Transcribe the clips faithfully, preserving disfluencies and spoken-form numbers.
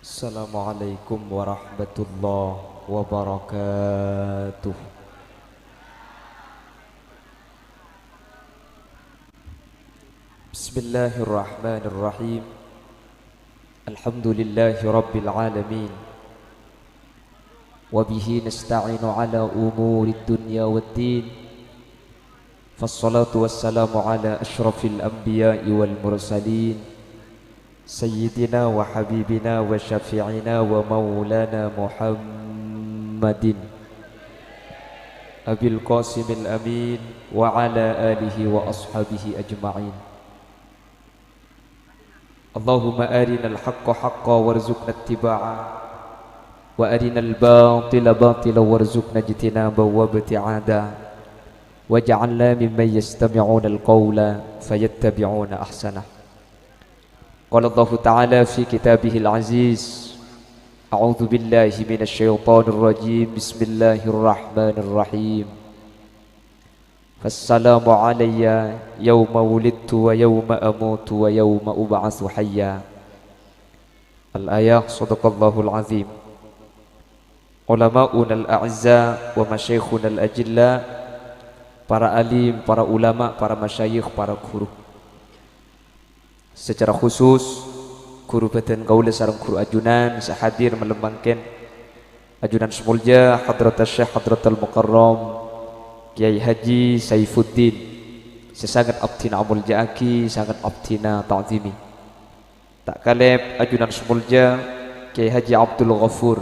Assalamualaikum warahmatullahi wabarakatuh. Bismillahirrahmanirrahim. Alhamdulillahi rabbil alamin. Wa bihi nasta'inu ala umurid dunya waddin. Fassalatu wassalamu ala asyrafil anbiya'i wal mursalin, sayyidina wa habibina wa syafi'ina wa maulana Muhammadin Abil Qasimil Amin wa ala alihi wa ashabihi ajma'in. Allahumma arinal haqqa haqqa warzuqna ittiba'a, wa arinal batila batila warzuqna ijtinaba wa ibti'ada, waj'alna mimman yastami'unal qawla fayattabi'una ahsanah. Qala Allahu ta'ala fi kitabihil aziz, a'udzu billahi minasy syaithanir rajim, bismillahirrahmanirrahim. Fassalamu alayya yawma wulidtu wa yawma amutu wa yawma ub'atsu hayya. Al-ayah, sadaqallahul azim. Ulama'unal a'izza wa masyayikhunal ajilla, para alim, para ulama, para masyayikh, para guru. Secara khusus, ghuru bhâdhân kaulâ sareng ghuru ajunan sè hadir malem mangkèn. Ajunan sè molja Hadratus Syekh Hadratul Mukarram Kyai Haji Saifuddin, sè sanget abdhina amolja'aghi, sanget abdhina ta'zimi. Ta' kalèp ajunan sè molja Kyai Haji Abdul Ghafur,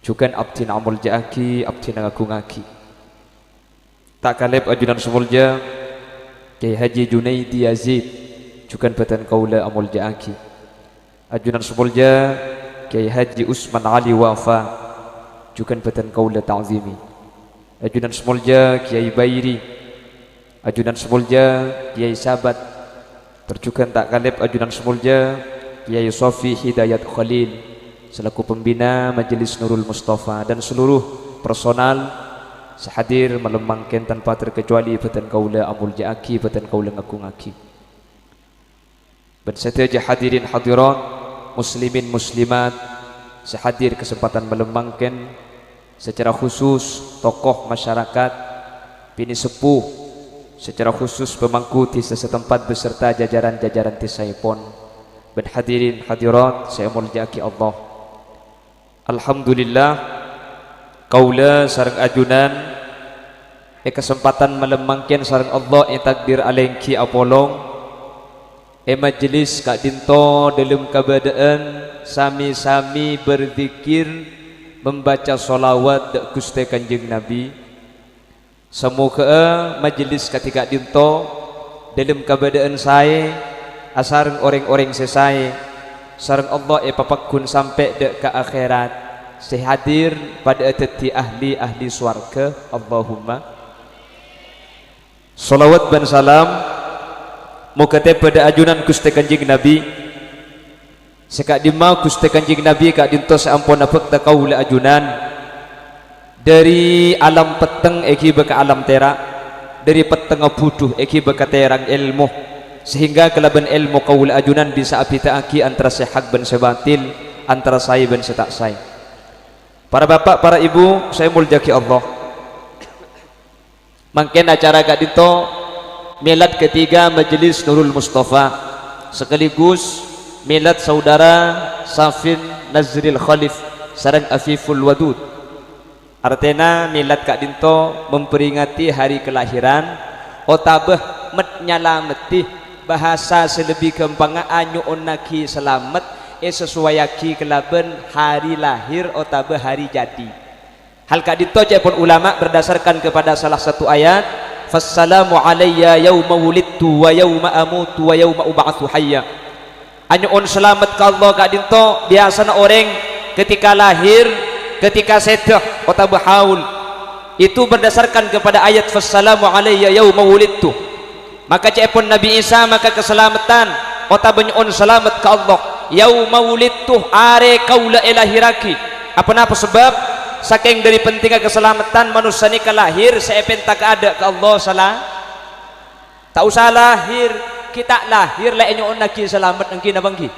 jhughân abdhina amolja'aghi, abdhina ngagungaghi. Ta' kalèp ajunan sè molja Kyai Haji Junaidi Yazid, jhughân bhâdhân kaulâ amolja'aghi. Ajunan sè molja Kyai Haji Usman Ali Wafa, jhughân bhâdhân kaulâ ta'zimi. Ajunan sè molja Kyai Bairi, ajunan sè molja Kyai Sabat, tor jhughân ta' kalèp ajunan sè molja Kyai Sofi Hidayat Khalil, selaku pembina Majelis Nurul Mustafa, dan seluruh personal sè hadir malem mangkèn tanpa terkecuali bhâdhân kaulâ amolja'aghi, bhâdhân kaulâ ngagungaghi. Bân sadhâjâ hadirin hadirat, muslimin muslimat, sè hadir kasempadhân malem mangkèn, sacara khusus tokoh masyarakat, pinisepuh, sacara khusus pemangku dhisa setempat beserta jajaran-jajaran dhisaèpon, bân hadirin hadirat sè èmolja'aghi Allah. Alhamdulillah, kaulâ sareng ajunan è kasempadhân malem mangkèn sareng Allah ètakdir alèngghi apolong è majelis ka'dinto dâlem kabâdâ'ân sami-sami berzikir, membaca sholawat dâ' Ghustè Kanjeng Nabi. Samogha'a majelis kadhi ka'dinto dâlem kabâdâ'ân saè asareng orèng-orèng sè saè, sareng Allah èpapagghun sampè' dâ' ka akhèrat, sè hadir padhâ'â dhâddhi ahli-ahli sowarghâ. Allahumma sholawat bân salam moghâ tèbâ dâ' ajunan Ghustè Kanjeng Nabi. Sè ka'dimma Ghustè Kanjeng Nabi ka'dinto sè ampon abhâkta kaulâ ajunan. Dâri alam petteng èghibâ ka alam tèra', dâri pettengnga budhu èghibâ ka tèrang èlmo, sehingga kalabân èlmo kaulâ ajunan bisa abhidhâ'aghi antara sè hak bân sè batil, antara saè bân sè ta' saè. Para bapa', para ibu sè èmoljâ'aghi Allah. Mangkèn acara ka'dinto milad ketiga Majelis Nurul Mustafa, sekaligus milad saudara Safin Nazril Khalif sareng Afiful Wadud. Artèna milad ka'dinto memperingati hari kelahiran otabâ met-, nyalameddhi, bahasa sè lebbi ghâmpangnga anyo'onnaghi salamet èsesuwaiyaghi kalabân hari lahir otabâ hari jadi. Hal ka'dinto ca'èpon ulama berdasarkan kepada salah satu ayat, "Fassalamu alayya yauma wulidtu wa yauma amutu wa yauma ub'atsu hayya." Anyo'on salamet ka Allah ka'dinto biyasana orèng ketika lahir, ketika sèdhâ, otabâ haul. Itu berdasarkan kepada ayat, "Fassalamu alayya yauma wulidtu." Maka ca'èpon Nabi Isa maka kasalameddhân otabâ nyo'on salamet ka Allah, "Yauma wulidtu, arè kaulâ èlahèrraghi." Aponapa sabâb? Sakèng dâri pentingnga kasalameddhân, manossa nèka lahir sè èpènta kaadâ' ka Allah sala-, ta' osa lahir, ghi' ta' lahir la ènyo'onnaghi salamet, èngghi napa èngghi?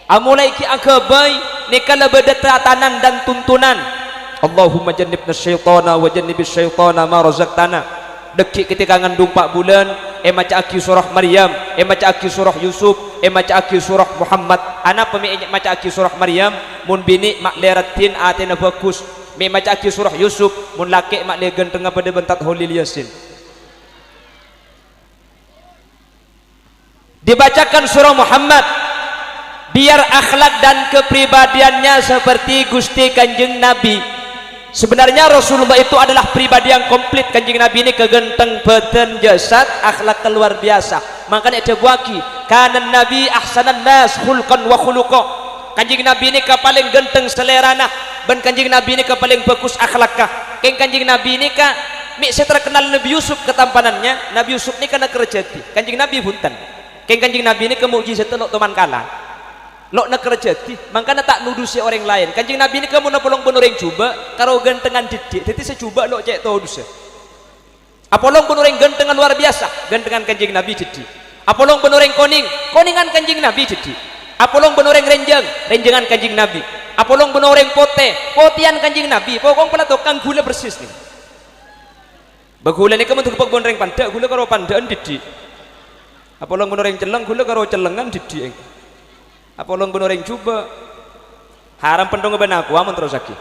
Amolaè ghi' aghâbây, nèka la bâdâ tatanan dan tuntunan. "Allahumma jannibna syaitana wa jannibis syaitana ma razaqtana." Dhâggi' ketika ngandung pa' bulân, èmaca'aghi surah Maryam, èmaca'aghi surah Yusuf, èmaca'aghi surah Muhammad. Anapa mè' èmaca'aghi surah Maryam? Mon binè' ma'lè raddhin atèna bhâghus, mè' maca'aghi surah Yusuf, mon lakè' ma'lè ghântengnga padâ bân Tat Kholil Yasin. Dibacakan surah Muhammad, biar akhlak dan kepribadiannya seperti Gusti Kanjeng Nabi. Sebenarnya Rasulullah itu adalah pribadi yang komplit. Kanjeng Nabi ini kegentheng badan, jasad, akhlak luar biasa. Makanya adhâbuwâghi, "Kanan Nabi ahsanan nas khulqan wa khuluqa." Kanjeng Nabi ini palèng ghântheng salèrana, bân Kanjeng Nabi ini palèng bhâghus akhlakka. Kèng Kanjeng Nabi ini mè' sè terkenal Nabi Yusuf ketampanannya, Nabi Yusuf nèka nèker jhâdhi. Kanjeng Nabi bhunten. Kèng Kanjeng Nabi nèka mo'jizat lo' toman kala. Lo' nèker jhâdhi, mangkana ta' nodusè orèng laèn. Kanjeng Nabi nèka mon apolong bân orèng jhubâ', karo ghânthengan dhiddhi', dhâddhi sè jhubâ' lo' cè' todusâ. Apolong bân orèng ghânthengan luar biasa, ghânthengan Kanjeng Nabi dhiddhi'. Apolong bân orèng konèng, konèngan Kanjeng Nabi dhiddhi'. Apolong bân orèng rènjhâng, rènjhângan Kanjeng Nabi. Apolong bân orèng potè, potèyan Kanjeng Nabi. Pokok pala tokang ghulâ persis nèka. Bâ ghulâ nèka mon tepek bân orèng pandhâ', ghulâ karo pandhâ'ân dhiddhi'. Apolong bân orèng celleng, ghulâ karo cellengngan dhiddhi'. Apolong bân orèng jhubâ'. Haram penthong bân aku, amon terrosaghi.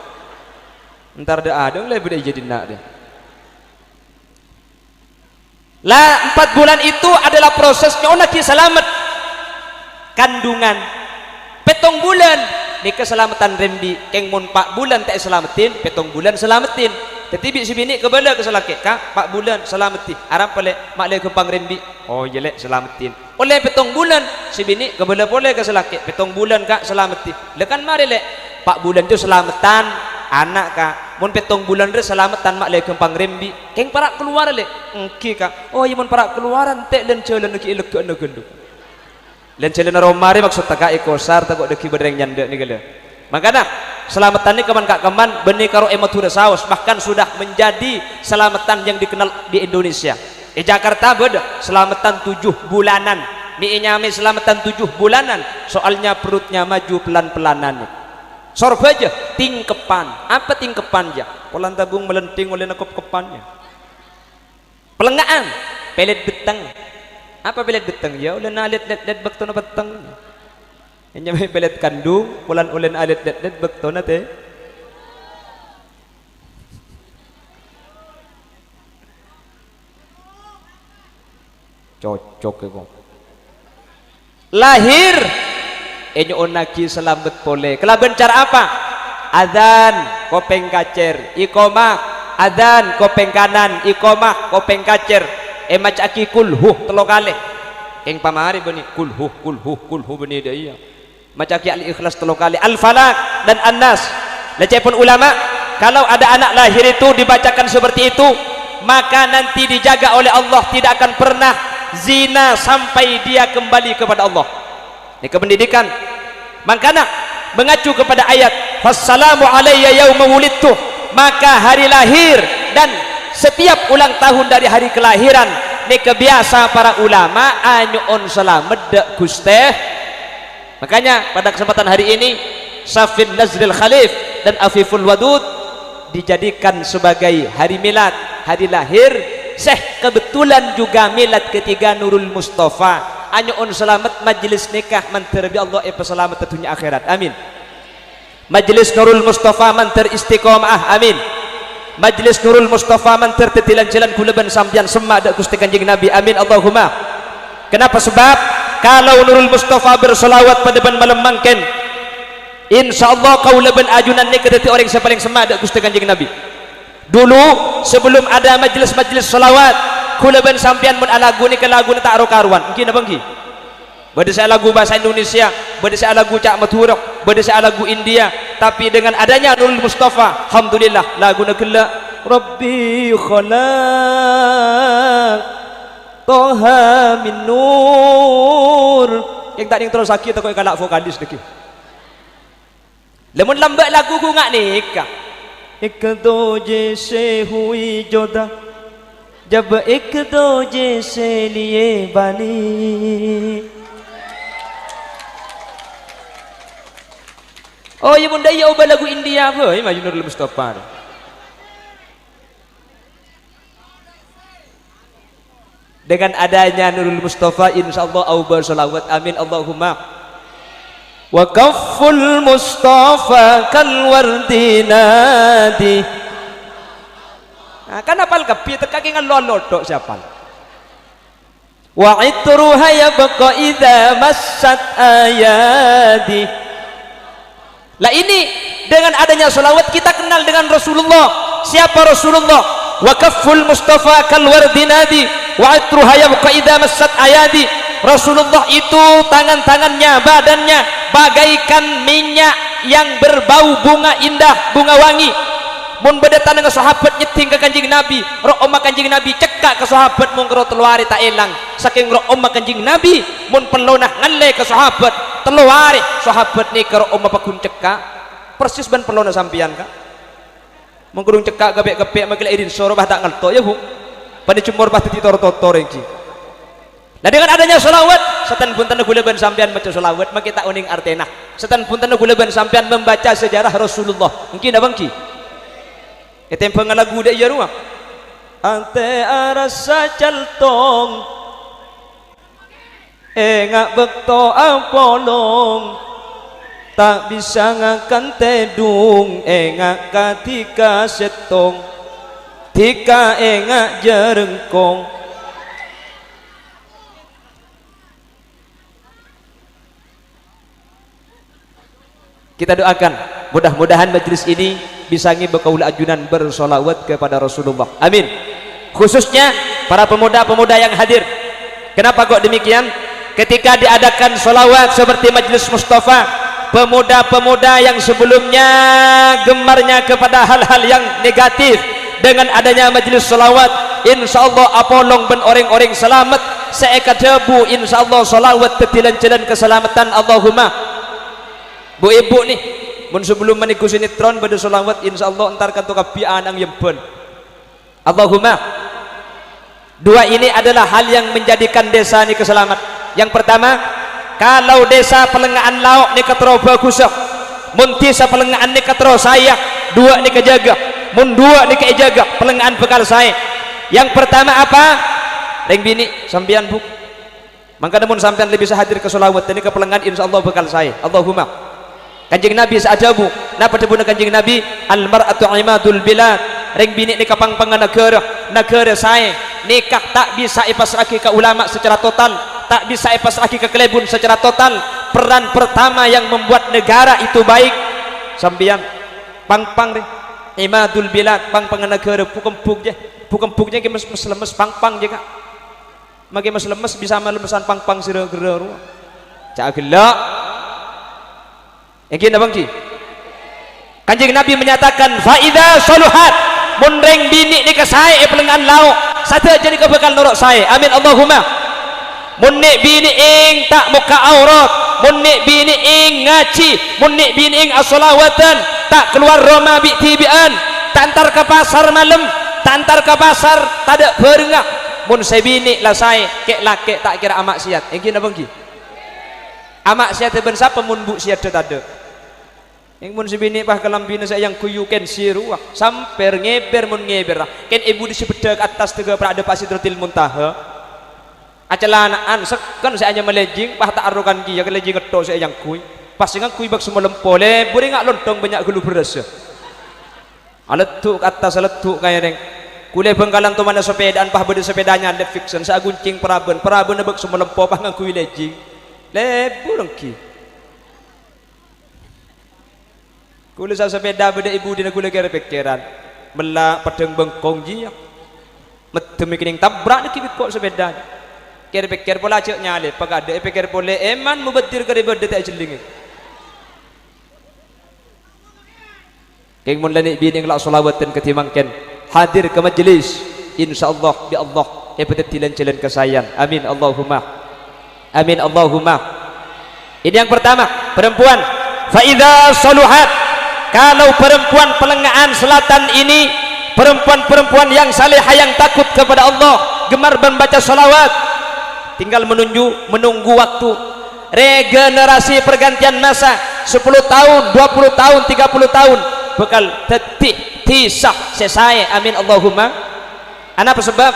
Entar dâ'-adâ' lè bâdâ iyâ dinna' dâ'. Lah, empat bulan itu adalah proses nyo'onnaghi salamet kandungan. Pèttong bulân nèka salameddhân rembi', kèng mon pa' bulân ta' èsalameddhin, pèttong bulân salameddhin. Dhâddhi bi' sè binè' kabâlâ ka sè lakè', "Ka', pa' bulân salameddhi." "Arapa, Lè'?" "Ma' lè ghâmpang rembi'." "Oh, iyâ, Lè', salameddhin." Ollè pèttong bulân, sè binè' kabâlâ polè ka sè lakè', "Pèttong bulân, Ka', salameddhi." "Lha kan marè, Lè'?" "Pa' bulân jâ salameddhân ana', Ka'. Mon pèttong bulân rè salameddhân ma' lè ghâmpang rembi'." "Kèng para' kalowar, Lè'?" "Èngghi, Ka'." "Oh, iyâ, mon para' kalowar, ente' lân-jhâlânna ghi' èleggâ'âna ghâllu." Lân-jhâlânna roma rè maksodda, Ka', èkosar, tako' dhâggi' bâdâ rèng nyandhâ' nèka, lho. Mangkana, salameddhân nèka man-, ka-, kemman, bânnè karo è Madhurâ saos, bahkan sudah menjadi salameddhân yang dikenal di Indonesia. È Jakarta bâdâ salameddhân tujuh bulanan. Mè' ènyamaè salameddhân tujuh bulanan, soalnya perutnya maju pelan-pelanan. Sorbhâjâ, tingkepan. Apa tingkepan, jâ? Polana tabung malènthèng ollèna kop-kopan, jâ. Pèlengnga'an, pèlèt betteng. Apa pèlèt betteng? Yâ, ollèna alèt-lèt bâktona petteng. Ènyamaè pèlèt kandung, polana ollèna alèt-lèt bâktona tè-, cocok è kok. Lahir, ènyo'onnaghi salamet polè. Kalabân cara apa? Adzan, kopèng kacèr, iqamah. Adzan, kopèng kanan, iqamah, kopèng kacèr. Èmaca'aghi kulhu tello kalè. Kèng pamarè bânnè kulhu, kulhu, kulhu bânnè dâ' iyâ. Maca'aghi Al-Ikhlas tello kalè, Al-Falaq dan An-Nas. Lècèpon ulama, kalau ada anak lahir itu dibacakan seperti itu, maka nanti dijaga oleh Allah, tidak akan pernah zina sampai dia kembali kepada Allah. Nèka pendidikan. Mangkana, mengacu kepada ayat, "Fassalamu alayya yauma wulidtu," maka hari lahir dan setiap ulang tahun dari hari kelahiran, nèka biasa para ulama anyo'on salamet dâ' Ghustè. Makanya, pada kesempatan hari ini, Safin Nazril Khalif dan Afiful Wadud dijadikan sebagai hari milad, hari lahir, sè kebetulan juga milad ketiga Nurul Mustafa. Anyo'on salamet majlis nikah mandhâr bi' Allah èpasalamet è dhunnya akhèrat. Amin. Majlis Nurul Mustafa mandhâr istiqomah. Amin. Majlis Nurul Mustafa mandhâr dhâddhi lan-jhâlân ghulâ bân sampèyan semma' dâ' Ghustè Kanjeng Nabi. Amin, Allahumma. Kenapa? Sebab kalau Nurul Mustafa bersolawat padâ bân malem mangkèn, insyaallah kaulâ bân ajunan nèka dhâddhi orèng sè palèng semma' dâ' Ghustè Kanjeng Nabi. Dulu, sebelum ada majelis-majelis sholawat, ghulâ bân sampèyan mon alagu nèka laguna ta' ro-karowan. Èngghi napa èngghi? Bâdâ sè alagu bhâsa Indonesia, bâdâ sè alagu ca' Madhurâ, bâdâ sè alagu India. Tapi dengan adanya Nurul Mustafa, alhamdulillah, laguna ghellâ'. Rabbi khalaq Toha min nur. Kèng ta' nèng terrosaghi tako' èkala' vokalis dhâggi'. Lamon lambâ' lagu ghu nga' nèka. Ek duje se hui joda, jab ek duje se liye bani. Oh, iyâ, mon dâ' iyâ obâ lagu India bhâi, maju Nurul Mustafa. Dengan adanya Nurul Mustafa, insyaallah aobâ shalawat. Amin, Allahumma. Wa kafful Mustafa kal wardi nadi. Nah, kan apal kabbhi, tekka kè ngallo-allo tok sè apal. Wa itruha yabqa idza massat ayadi. Lah, ini, dengan adanya shalawat kita kenal dengan Rasulullah. Siapa Rasulullah? Wa kafful Mustafa kal wardi nadi, wa itruha yabqa idza massat ayadi. Rasulullah itu tangan-tangannya, badannya bagaikan minyak yang berbau bunga indah, bunga wangi. Mon bâdâ tanangnga sahabat nyeddhing ka Kanjeng Nabi, ro'omma Kanjeng Nabi cekka' ka sahabat mon kèra tello arè ta' èlang. Sakèng ro'omma Kanjeng Nabi, mon pellona ngallè ka sahabat, tello arè sahabat nèka ro'omma pagghun cekka'. Persis bân pellona sampèyan, Ka'. Mon ghun cekka' ka pè'-keppè' makè la èdin soro bâ ta' ngalto, yâ, Bu'. Panè jumor bâ dhâddhi tor-totor èngghi. Nah, dengan adanya shalawat, saten-buntenna ghulâ bân sampèyan maca shalawat, makè ta' onèng artèna. Saten-buntenna ghulâ bân sampèyan membaca sejarah Rasulullah. Èngghi napa èngghi? Ètèmbhâng lagu dâ' iyâ rowa. Atè arassa caltong, enga' bâkto apolong, ta' bisa ngakan tèdung, enga' kadhika sèttong, dhika enga' jhârângkong. Kita doakan, mudah-mudahan majelis ini bisa ngibâ kaulâ ajunan bersolawat kepada Rasulullah. Amin. Khususnya para pemuda-pemuda yang hadir. Kenapa kok demikian? Ketika diadakan solawat seperti majelis Mustafa, pemuda-pemuda yang sebelumnya gemarnya kepada hal-hal yang negatif, dengan adanya majelis solawat, insyaallah apolong bân orèng-orèng salamet. Sè èkadhâbu, insyaallah, shalawat dhâddhi lan-jhâlân kasalameddhân. Allahumma. Bu'-embu' nè, mon sabellumma nèngghu sinetron bâdâ shalawat, insyaallah entar kanto kabbhi ana' ngèmbhân. Allahumma. Dua ini adalah hal yang menjadikan desa nèka selamat. Yang pertama, kalau desa Pèlengnga'an Lao' nèka terro bhâghussa, mon desa Pèlengnga'an nèka terro saèya, duwâ' nèka jâgâ. Mon duwâ' nèka èjâgâ, Pèlengnga'an bhâkal saè. Yang pertama apa? Rèng binè', sampèyan, Bu'. Mangkana mon sampèyan la bisa hadir ka shalawat nèka Pèlengnga'an, insyaallah bhâkal saè. Allahumma. Kanjeng Nabi sè adhâbu, napa dhâbuna Kanjeng Nabi? "Al mar'atu imadul bilad." Rèng binè' nèka pangpangnga naghârâ. Naghârâ saè. Nèka ta' bisa èpassra'aghi ka ulama secara total, ta' bisa èpassra'aghi ka kalèbun secara total. Peran pertama yang membuat negara itu baik, sampèyan. Pangpang rè. Imadul bilad, pangpangnga naghârâ, bu' kembhung jâ. Bu' kembhung jâ kè mes-, mes-, lemmes pangpang jâ, Ka'. Makè mes-, lemmes bisa malemmesan pangpang sè ra-ghârâ rowa. Ca' ghellâ'. Èngghi napa èngghi? Kanjeng Nabi menyatakan, "Fa idza shaluhat," mon rèng binè' nèka saè è Pèlengnga'an Lao', sadhâjâ nèka bhâkal noro' saè. Amin, Allahumma. Mon nè'-binè'èng ta' mokka' aurat, mon nè'-binè'èng ngajhi, mon nè'-binè'èng ashalawatan, ta' kalowar roma bi'-dhibi'ân, ta' entar ka pasar malem, ta' entar ka pasar tadâ' bhârengnga. Mon sè binè' la saè, kè'-lakè' ta' kèra ama'siyat. Èngghi napa èngghi? Ama'siyat bân sapa mon bu' sèyaddhâ tadâ'? Èng mon sè binè' pas kalambhina sè èangghuy kèn sè rowa, sampèr ngèbèr mon ngèbèr. Kèn è budi sè beddhâ ka attas tèghâ pra' dâpa' Sidratil Muntaha. Acalana'an, sekken sè anyama lèjing, pas ta' arrokan kèya ka lèjing ètto sè èangghuy. Pas sè ngangghuy bâk sè malempo, lebur enga' lontong bânnya' ghâllu bherrâssa. Aleddhu' ka attas, aleddhu' ka èrèng. Kulâ Bhângkalan tomana sapèdaan, pas bâdâ sapèda nyalèp fiction, sè aghunchèng parabân, parabânna bâk sè malempo, pas ngangghuy lèjing. Lebur èngghi. Kulâ sa-, sapèda bâdâ è budina kulâ kèr-pèkkèran. Mella' peddhâng bengkong jiyâ. Meddhem kènèng tabrak nèghi bengkong sapèda. Kèr-pèkkèr polè ajâ' nyalèp, pakadâ' èpèkkèr polè, èman mubaddir karè bâdâ ta' èjhellingè. Kèng mon la nè'-binè' la shalawatan kadhi mangkèn, hadir ka majelis, insyaallah bi' Allah èpadhâddhi lan-jhâlân kasaèyan. Amin, Allahumma. Amin, Allahumma. Ini yang pertama, perempuan. Fa idza shaluhat, kalau perempuan Pèlengnga'an Selatan ini, perempuan-perempuan yang salehah, yang takut kepada Allah, gemar membaca shalawat, tinggal menunggu, menunggu waktu regenerasi pergantian masa, sapolo taon, dua puluh taon, tiga puluh taon, bhâkal dhâddhi dhisa sè saè. Amin, Allahumma. Anapa sabâb?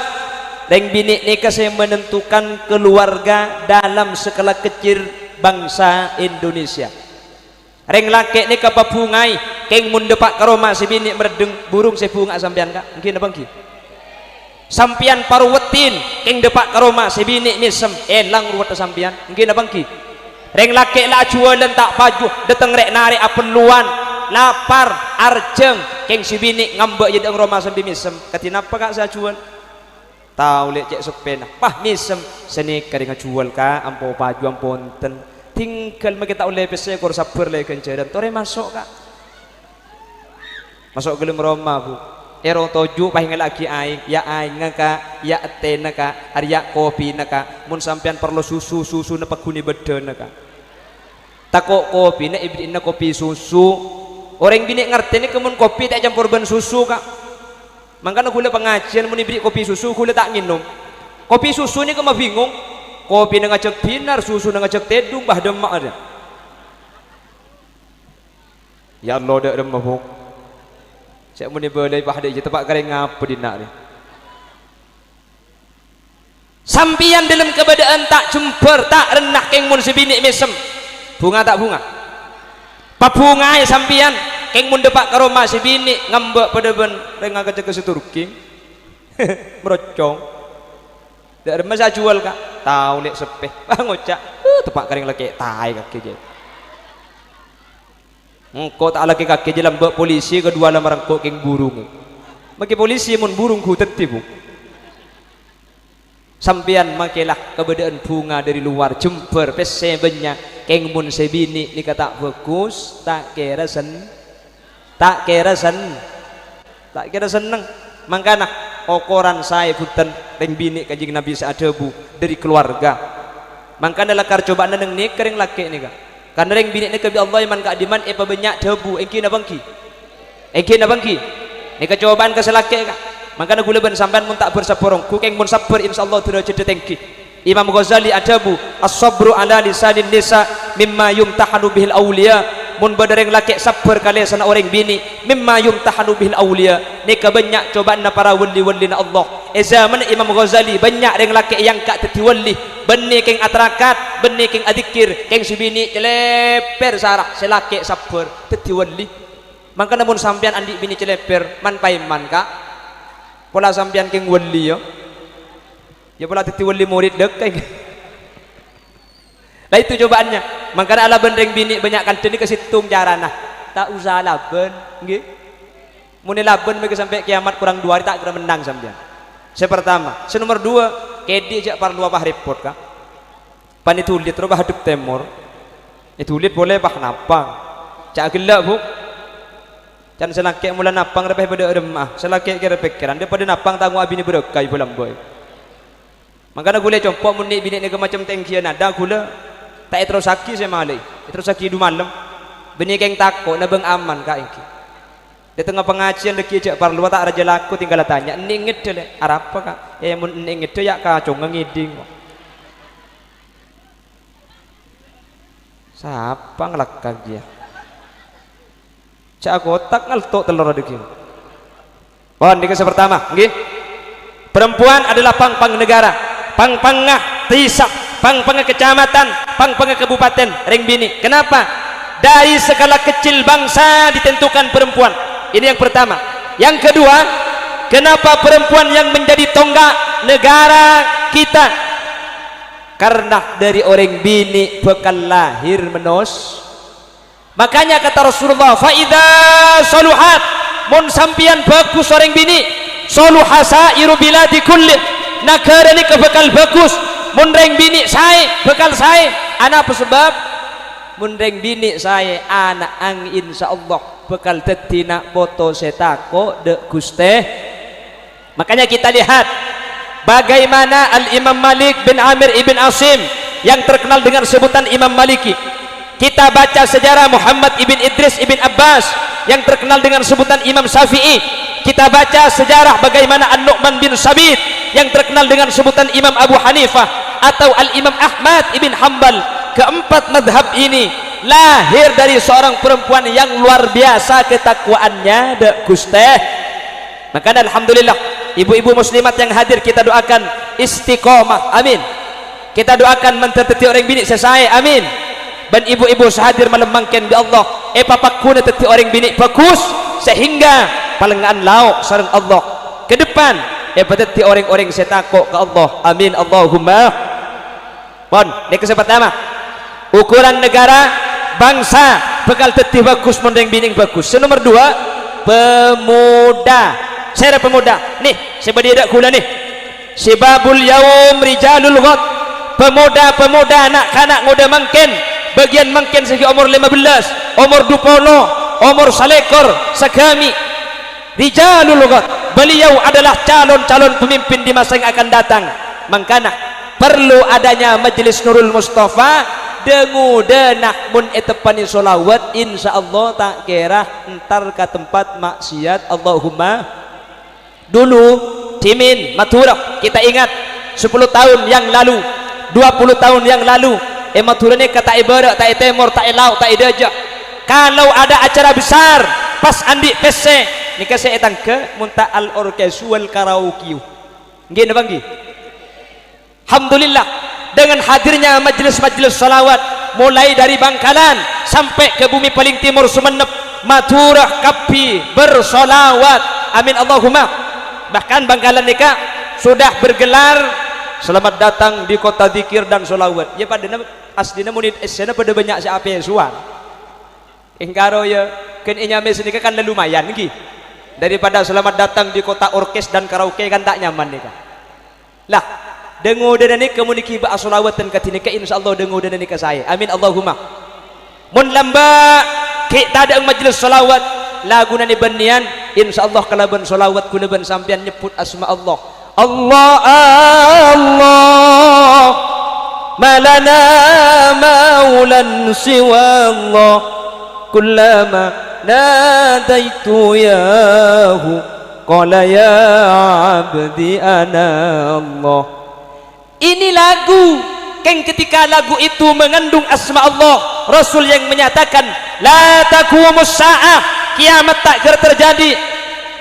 Rèng binè' nèka sè menentukan keluarga dalam skala kecil bangsa Indonesia. Rèng lakè' nèka pabhungaè, kèng mon dâpa' ka roma sè binè' maraddheng burung sè bhunga sampèyan, Ka'. Èngghi napa èngghi? Sampèyan paroweddhin, kèng dâpa' ka roma sè binè' mèsem, èlang roweddhâ sampèyan. Èngghi napa èngghi? Rèng lakè' la ajhuwâlân ta' paju, dâteng rè'-narè' apellowan, lapar, arjhâng, kèng sè binè' ngambâ' è dâ'eng roma sambi mèsem. Kadhi napa, Ka', sè ajhuwâl? Tao lè' cè' seppèna. Pah, mèsem. Sanèka rèng ajhuwâl, Ka', ampo paju, ampo enten. Tinggal makè ta' ollè pèssè, kor sabbhâr lè ghânjhârân. Torè maso', Ka'. Maso' ghâlem roma, Bu. Èrong toju' pah èngella'aghi aèng. Ya' aèngnga, Ka'. Ya' ètèna, Ka'. Arèya' kopina, Ka'. Mon sampèyan parlo susu, susuna pagghun è bâddhâna, Ka'. Tako' kopina èbèrri'na kopi susu. Orèng binè' ngartèna kemon kopi ta' ècampor bân susu, Ka'. Mangkana ghulâ pangajiyân mon èbèrri' kopi susu, ghulâ ta' ngènom. Kopi susu nèka mabhingung. Kopina ngajhâk bhinar, susuna ngajhâk tèdung, bâh, dâmma'a, rè. Ya Allah, dâ' remma, Bu. Sè mon èbâlâi, bâh, dâ' iyâ teppa' karèng apa dinna', rè? Sampèyan dâlem kabâdâ'ân ta' jembhâr, ta' rennah kèng mon sè binè' mèsem. Bhunga ta' bhunga? Pabhungaè sampèyan, kèng mon dâpa' ka roma sè binè' ngambâ' padâ bân rèng akajâgâ sè turki. Merocong. Dâ' remma sè ajhuwâl, Ka'? Tao lè' seppè. Wah, ngoca', "Uh, teppa' karèng lakè' taè kakè, jâ." Engko' ta' lakè' kakè jâ lambâ' polisi kaduwâ la marengko' kèng burung. Makè polisi mon burung ghu dhâddhi, Bu. Sampèyan makè la kabâdâ'ân bhunga dâri lowar, jembhâr, pèssè bânnya', kèng mon sè binè' nèka ta' bhâghus, ta' kèra sen-, ta' kèra sen-, ta' kèra senneng. Mangkana, okoran saè bhunten rèng binè' Kanjeng Nabi sè adhâbu dâri keluarga. Mangkana lakar cobâ'âna neng-, nèka rèng lakè' nèka. Karna rèng binè' nèka bi' Allah èman ka'dimman èpabânnya' dhâbu, èngghi napa èngghi? Èngghi napa èngghi? Nèka cobâ'ân ka sè lakè', Ka'. Mangkana ghulâ bân sampèyan mon ta' bhâr-sabbhâr ongghu, kèng mon sabbhâr, insyaallah dârâjhâddhâ tèngghi. Imam Ghazali adhâbu, "As-sabru ala lisanin nisa mimma yumtahanu bihil auliya." Mon bâdâ rèng lakè' sabbhâr ka lèsanna orèng binè', "mimma yumtahanu bihil auliya." Nèka bânnya' cobâ'ânna para wali-walina Allah. È zamanna Imam Ghazali, bânnya' rèng lakè' èangka' dhâddhi wali. Bânnè kèng atarakat, bânnè kèng adzikkèr, kèng sè binè' calèpèr sara, sè lakè' sabbhâr dhâddhi wali. Mangkana mon sampèyan andi' binè' calèpèr, man-paèman, Ka'. Pola sampèyan kèng wali, yâ. Yâ pola dhâddhi wali morèd dhâkeng. Lah, itu cobâ'ânnya. Mangkana alabân rèng binè' bânnya' kandhâ nèka sèttong carana. Ta' osa alabân, èngghi. Mon èlabân mèghâ sampè' kèyamat korang duwâ arè ta' kèra mennang sampèyan. Sè partama. Sè nomer duwâ', kèdhi jhâ' parlo apa rèpot, Ka'. Pan èdhulid rowa bâ' hadep tèmor. Èdhulid polè bâ' napang. Jhâ' ghellâ', Bu. Can sè lakè' mola napang rèpè bâdâ è remma'a. Sè lakè' kèra pèkkèran, dâ' padâ napang tango'a binè bârâkah èbâ lambâi. Mangkana ghulâ compo' mon nè'-binè' nèka macem tèngghiyân adâ' ghulâ ta' èterrossaghi sè malè, èterrossaghi du-malem. Bânnè kèng tako', nabâng aman, Ka', èngghi. Dâtengnga pangajiyân dhâggi' jhâ' parlowa ta' rajâ lako, tinggal atanya, "Ennè' ngèdhâ, Lè'?" "Arapa, Ka'?" "Eh, mon ennè' ngèdhâ, yâ' kacong ngèdhing." Sapa ngalakkan kèya? Jhâ' akotak ngalto' tellorra dhâggi'. Pon, nèka sè partama, èngghi. Perempuan adalah pang-pang negara, pang-pangnga dhisa, pang-pangnga kecamatan, pang-pangnga kabupaten, rèng binè'. Kenapa? Dari skala kecil bangsa ditentukan perempuan. Ini yang pertama. Yang kedua, kenapa perempuan yang menjadi tonggak negara kita? Karna dâri orèng binè' bhâkal lahir manos-, Makanya kata Rasulullah, "Fa idza saluhat," mon sampèyan bhâghus orèng binè', "saluha sa'iru biladi kulli," naghârâ nèka bhâkal bhâghus. Mon rèng binè' saè, bhâkal saè. Anapa sabâb? Mon rèng binè' saè, ana' ang-, insyaallah bhâkal dhâddhi na' poto sè tako' dâ' Ghustè. Makanya kita lihat bagaimana Al-Imam Malik bin Amir ibn Asim yang terkenal dengan sebutan Imam Maliki. Kita baca sejarah Muhammad ibn Idris ibn Abbas yang terkenal dengan sebutan Imam Syafi'i. Kita baca sejarah bagaimana An-Nu'man bin Sabit yang terkenal dengan sebutan Imam Abu Hanifah atau Al-Imam Ahmad ibn Hambal. Keempat madhab ini Lahir dari seorang perempuan yang luar biasa ketakwaannya, dâ' Ghustè. Makana, alhamdulillah, ibu-ibu muslimat yang hadir, kita doakan istiqomah. Amin. Kita doakan mandhâr dhâddhi orèng binè' sè saè. Amin. Bân ibu-ibu sè hadir malem mangkèn, bi' Allah èpapagghuna dhâddhi orèng binè' bhâghus, sehingga palèngnga'an lao' sareng Allah. Ke depan, èpadhâddhi orèng-orèng sè tako' ka Allah. Amin. Allahumma. Pon, nèka sè partama. Ukuran negara, bangsa bhâkal dhâddhi bhâghus mon rèng binè' bhâghus. Sè nomer dua, pemuda. Sèra pemuda? Nè, sè bâdâ è dâ' ghulâ nè. Sibabul yaum rijalul ghad. Pemuda-pemuda, na'-kana' ngodâ mangkèn, bâgiyân mangkèn sè ghi' omor lèma bellâs, omor dupolo, omor salèkor, sagâmè'. Rijalul ghad, beliau adalah calon-calon pemimpin di masa yang akan datang. Mangkana, perlu adanya Majelis Nurul Mustafa, dâ-ngodâna mon èteppanè sholawat, insyaallah ta' kèra entar ka tempat maksiat. Allahumma. Dulu, dhimèn, Madhurâ, kita ingat, sepuluh tahun yang lalu, dua puluh tahun yang lalu, è Madhurâ nèka ta' è bârâ', ta' è tèmor, ta' è lao', ta' è dâjâ. Kalau ada acara besar, pas andi' pèssè, nèka sè ètangghâ, mon ta' al-orkesu wal karaoke. Ngghi napa ngghi? Alhamdulillah, dengan hadirnya majelis-majelis sholawat, mulai dari Bangkalan sampai ke bumi paling timur Sumenep, Madhurâ kabbhi bersholawat. Amin Allahumma. Bahkan Bangkalan nèka sudah bergelar selamat datang di kota zikir dan sholawat. Ya, padâna aslina murid essèna padâ bânnya' sè apèsowan. Èngkaro ya, ghân è Nyamè sanèka kan la lumayan, ngghi. Daripada selamat datang di kota orkes dan karaoke kan ta' nyaman nèka. Lah, dâ-ngodâna nèka mon èghibâ asolawatan kadhi nèka, insyaallah dâ-ngodâna nèka saè. Amin, Allahumma. Mon lambâ' ghi' tadâ'âng majelis sholawat, laghuna nè bânnèyan, insyaallah kalabân sholawat ghulâ bân sampèyan nyebbhut asma Allah. Allah, Allah, ma lana maulan siwa Allah, kullama nadaitu yahu, qala ya abdi ana Allah. Ini lagu, kèng ketika lagu itu mengandung asma Allah, Rasul yang menyatakan, "La taqumus sa'ah," kiamat ta' kèra terjadi,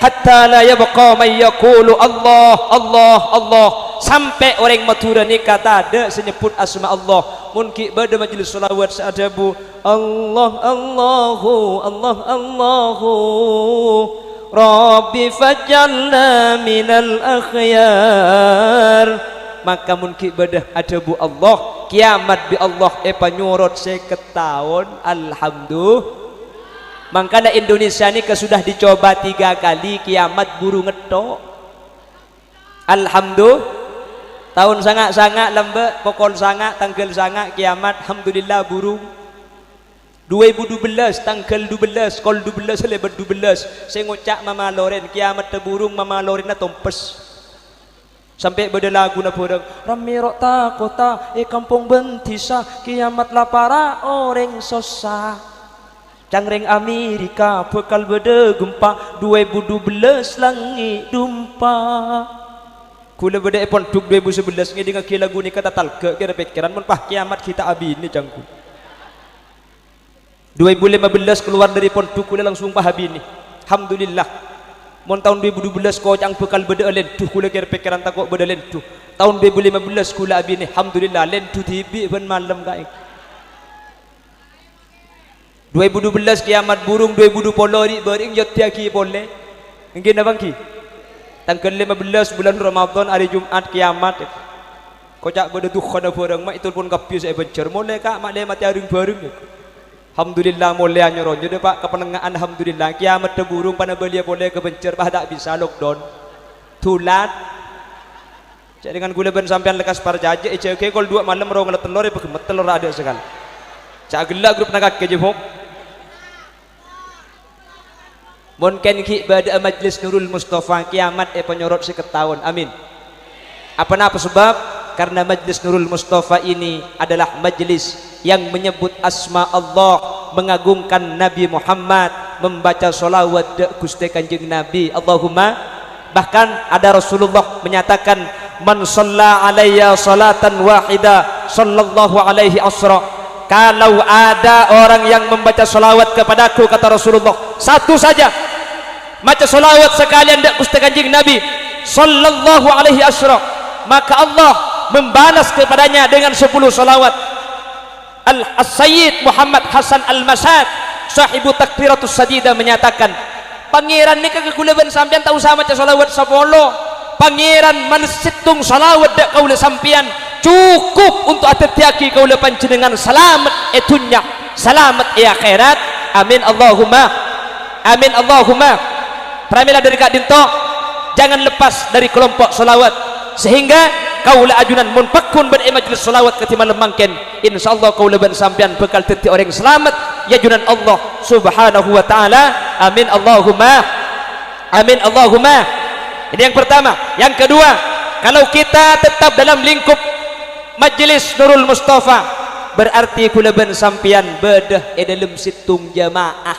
"hatta la yabqa man yaqulu Allah, Allah, Allah," sampè' orèng Madhurâ nèka tadâ' sè nyebbhut asma Allah. Mon ghi' bâdâ majelis sholawat sè adhâbu, "Allah, Allahu, Allah, Allahu, Rabbi faj'alna minal akhyar." Maka mon ghi' bâdâ adhâbu Allah, kiamat bi' Allah èpanyorot sèket taon. Alhamdu-, Mangkana Indonesia nèka sudah dicoba tiga kali, kiamat buru ngetto'. Alhamdu-, taon sanga'-sanga' lambâ', pokol sanga', tangghâl sanga', kiamat, alhamdulillah, buru. Dua èbu dubellâs, tangghâl dubellâs, kol dubellâs, lèbât dubellâs, sè ngoca' mamalorèn, kiamatta burung, mamalorènna tompes. Sampè' bâdâ laguna bhârâng, "Rammè ro' ta-kota, è kampong bân dhisa, kiamat la para' orèng sossa. Cangrèng Amerika bhâkal bâdâ gempa, dua èbu dubellâs langngè' dumpa." Ghulâ bâdâ è pondhuk dua èbu sabellâs ngèdingngaghi lagu nèka tatalghâ kèra-pèkkèran, mon pas kiamat ghi' ta' abinè canggu. Dua èbu lèma bellâs kalowar dâri pondhuk ghulâ langsung pas abinè. Alhamdulillah. Mon taon dua èbu dubellâs koca'na bhâkal bâdâ'â lèndhu, ghulâ kèr-pèkkèran tako' bâdâ lèndhu. Taon dua èbu lèma bellâs ghulâ abinè. Alhamdulillah, lèndhu dhibi' bân malem kaè. Dua èbu dubellâs kiamat burung, dua èbu dupolo ri'-bâri'eng èyotèyaghi polè. Èngghi napa èngghi? Tangghâl lèma bellâs bulân Ramadhan, arè Jum'at kiamat. Koca' bâdâ dukhanna bhârâng, ma' ètolpon kabbhi sè è Banjar. Molè, Ka', ma' lè matè areng-bhâreng. Alhamdulillah, molè anyo-ronyo dâ', Pa', ka Panengnga'an, alhamdulillah. Kiyamatta burung panabâliyâ polè ka Banjar, pas ta' bisa lockdown. Dulat. Jhâ' dengan ghulâ bân sampèyan lekkas parcajâ, èjâgâi kol duwâ' malem ro ngala tellor, èpaghemmet tellor adâ' sakalè. Jhâ' ghellâ' grup nangakè jâ, Pok. Mon kèng ghi' bâdâ'â Majlis Nurul Mustafa, kiyamat èpanyorot sèket taon. Amin. Apa-napa sebab? Karena Majlis Nurul Mustafa ini adalah majlis yang menyebut asma Allah, mengagungkan Nabi Muhammad, membaca sholawat dâ' Ghustè Kanjeng Nabi. Allahumma. Bahkan ada Rasulullah menyatakan, "Man shalla alayya sholatan wahida, shallallahu alaihi asyra." "Kalau ada orang yang membaca salawat kepadaku," kata Rasulullah, "satu saja, maca salawat sekalian dâ' Ghustè Kanjeng Nabi, sallallahu alaihi asyra, maka Allah membalas kepadanya dengan sepuluh salawat." Al-, As-Sayyid Muhammad Hasan Al-Masad, sahibu Takbiratus Sadida, menyatakan, "Pangèran nèka ka kaulâ bân sampèyan ta' osa maca salawat sapolo. Pangèran males sèttong salawat dâ' kaulâ sampèyan, cukup untuk adhâddhiyâghi kaulâ panjhennengngan salamet è dhunnya, salamet è akhèrat. Amin, Allahumma amin, Allahumma." Pramèla dâri ka'dinto, jangan lepas dari kelompok salawat, sehingga kaulâ ajunan mon pagghun bâdâ è majelis salawat kadhi malem mangkèn, insyaallah kaulâ bân sampèyan bhâkal dhâddhi orèng salamet è ajunan Allah Subhanahu wa Ta'ala. Amin, Allahumma amin, Allahumma. Ini yang pertama. Yang kedua, kalau kita tetap dalam lingkup Majelis Nurul Mustafa, berarti kaulâ bân sampèyan bâdâ è dâlem sèttong jamaah.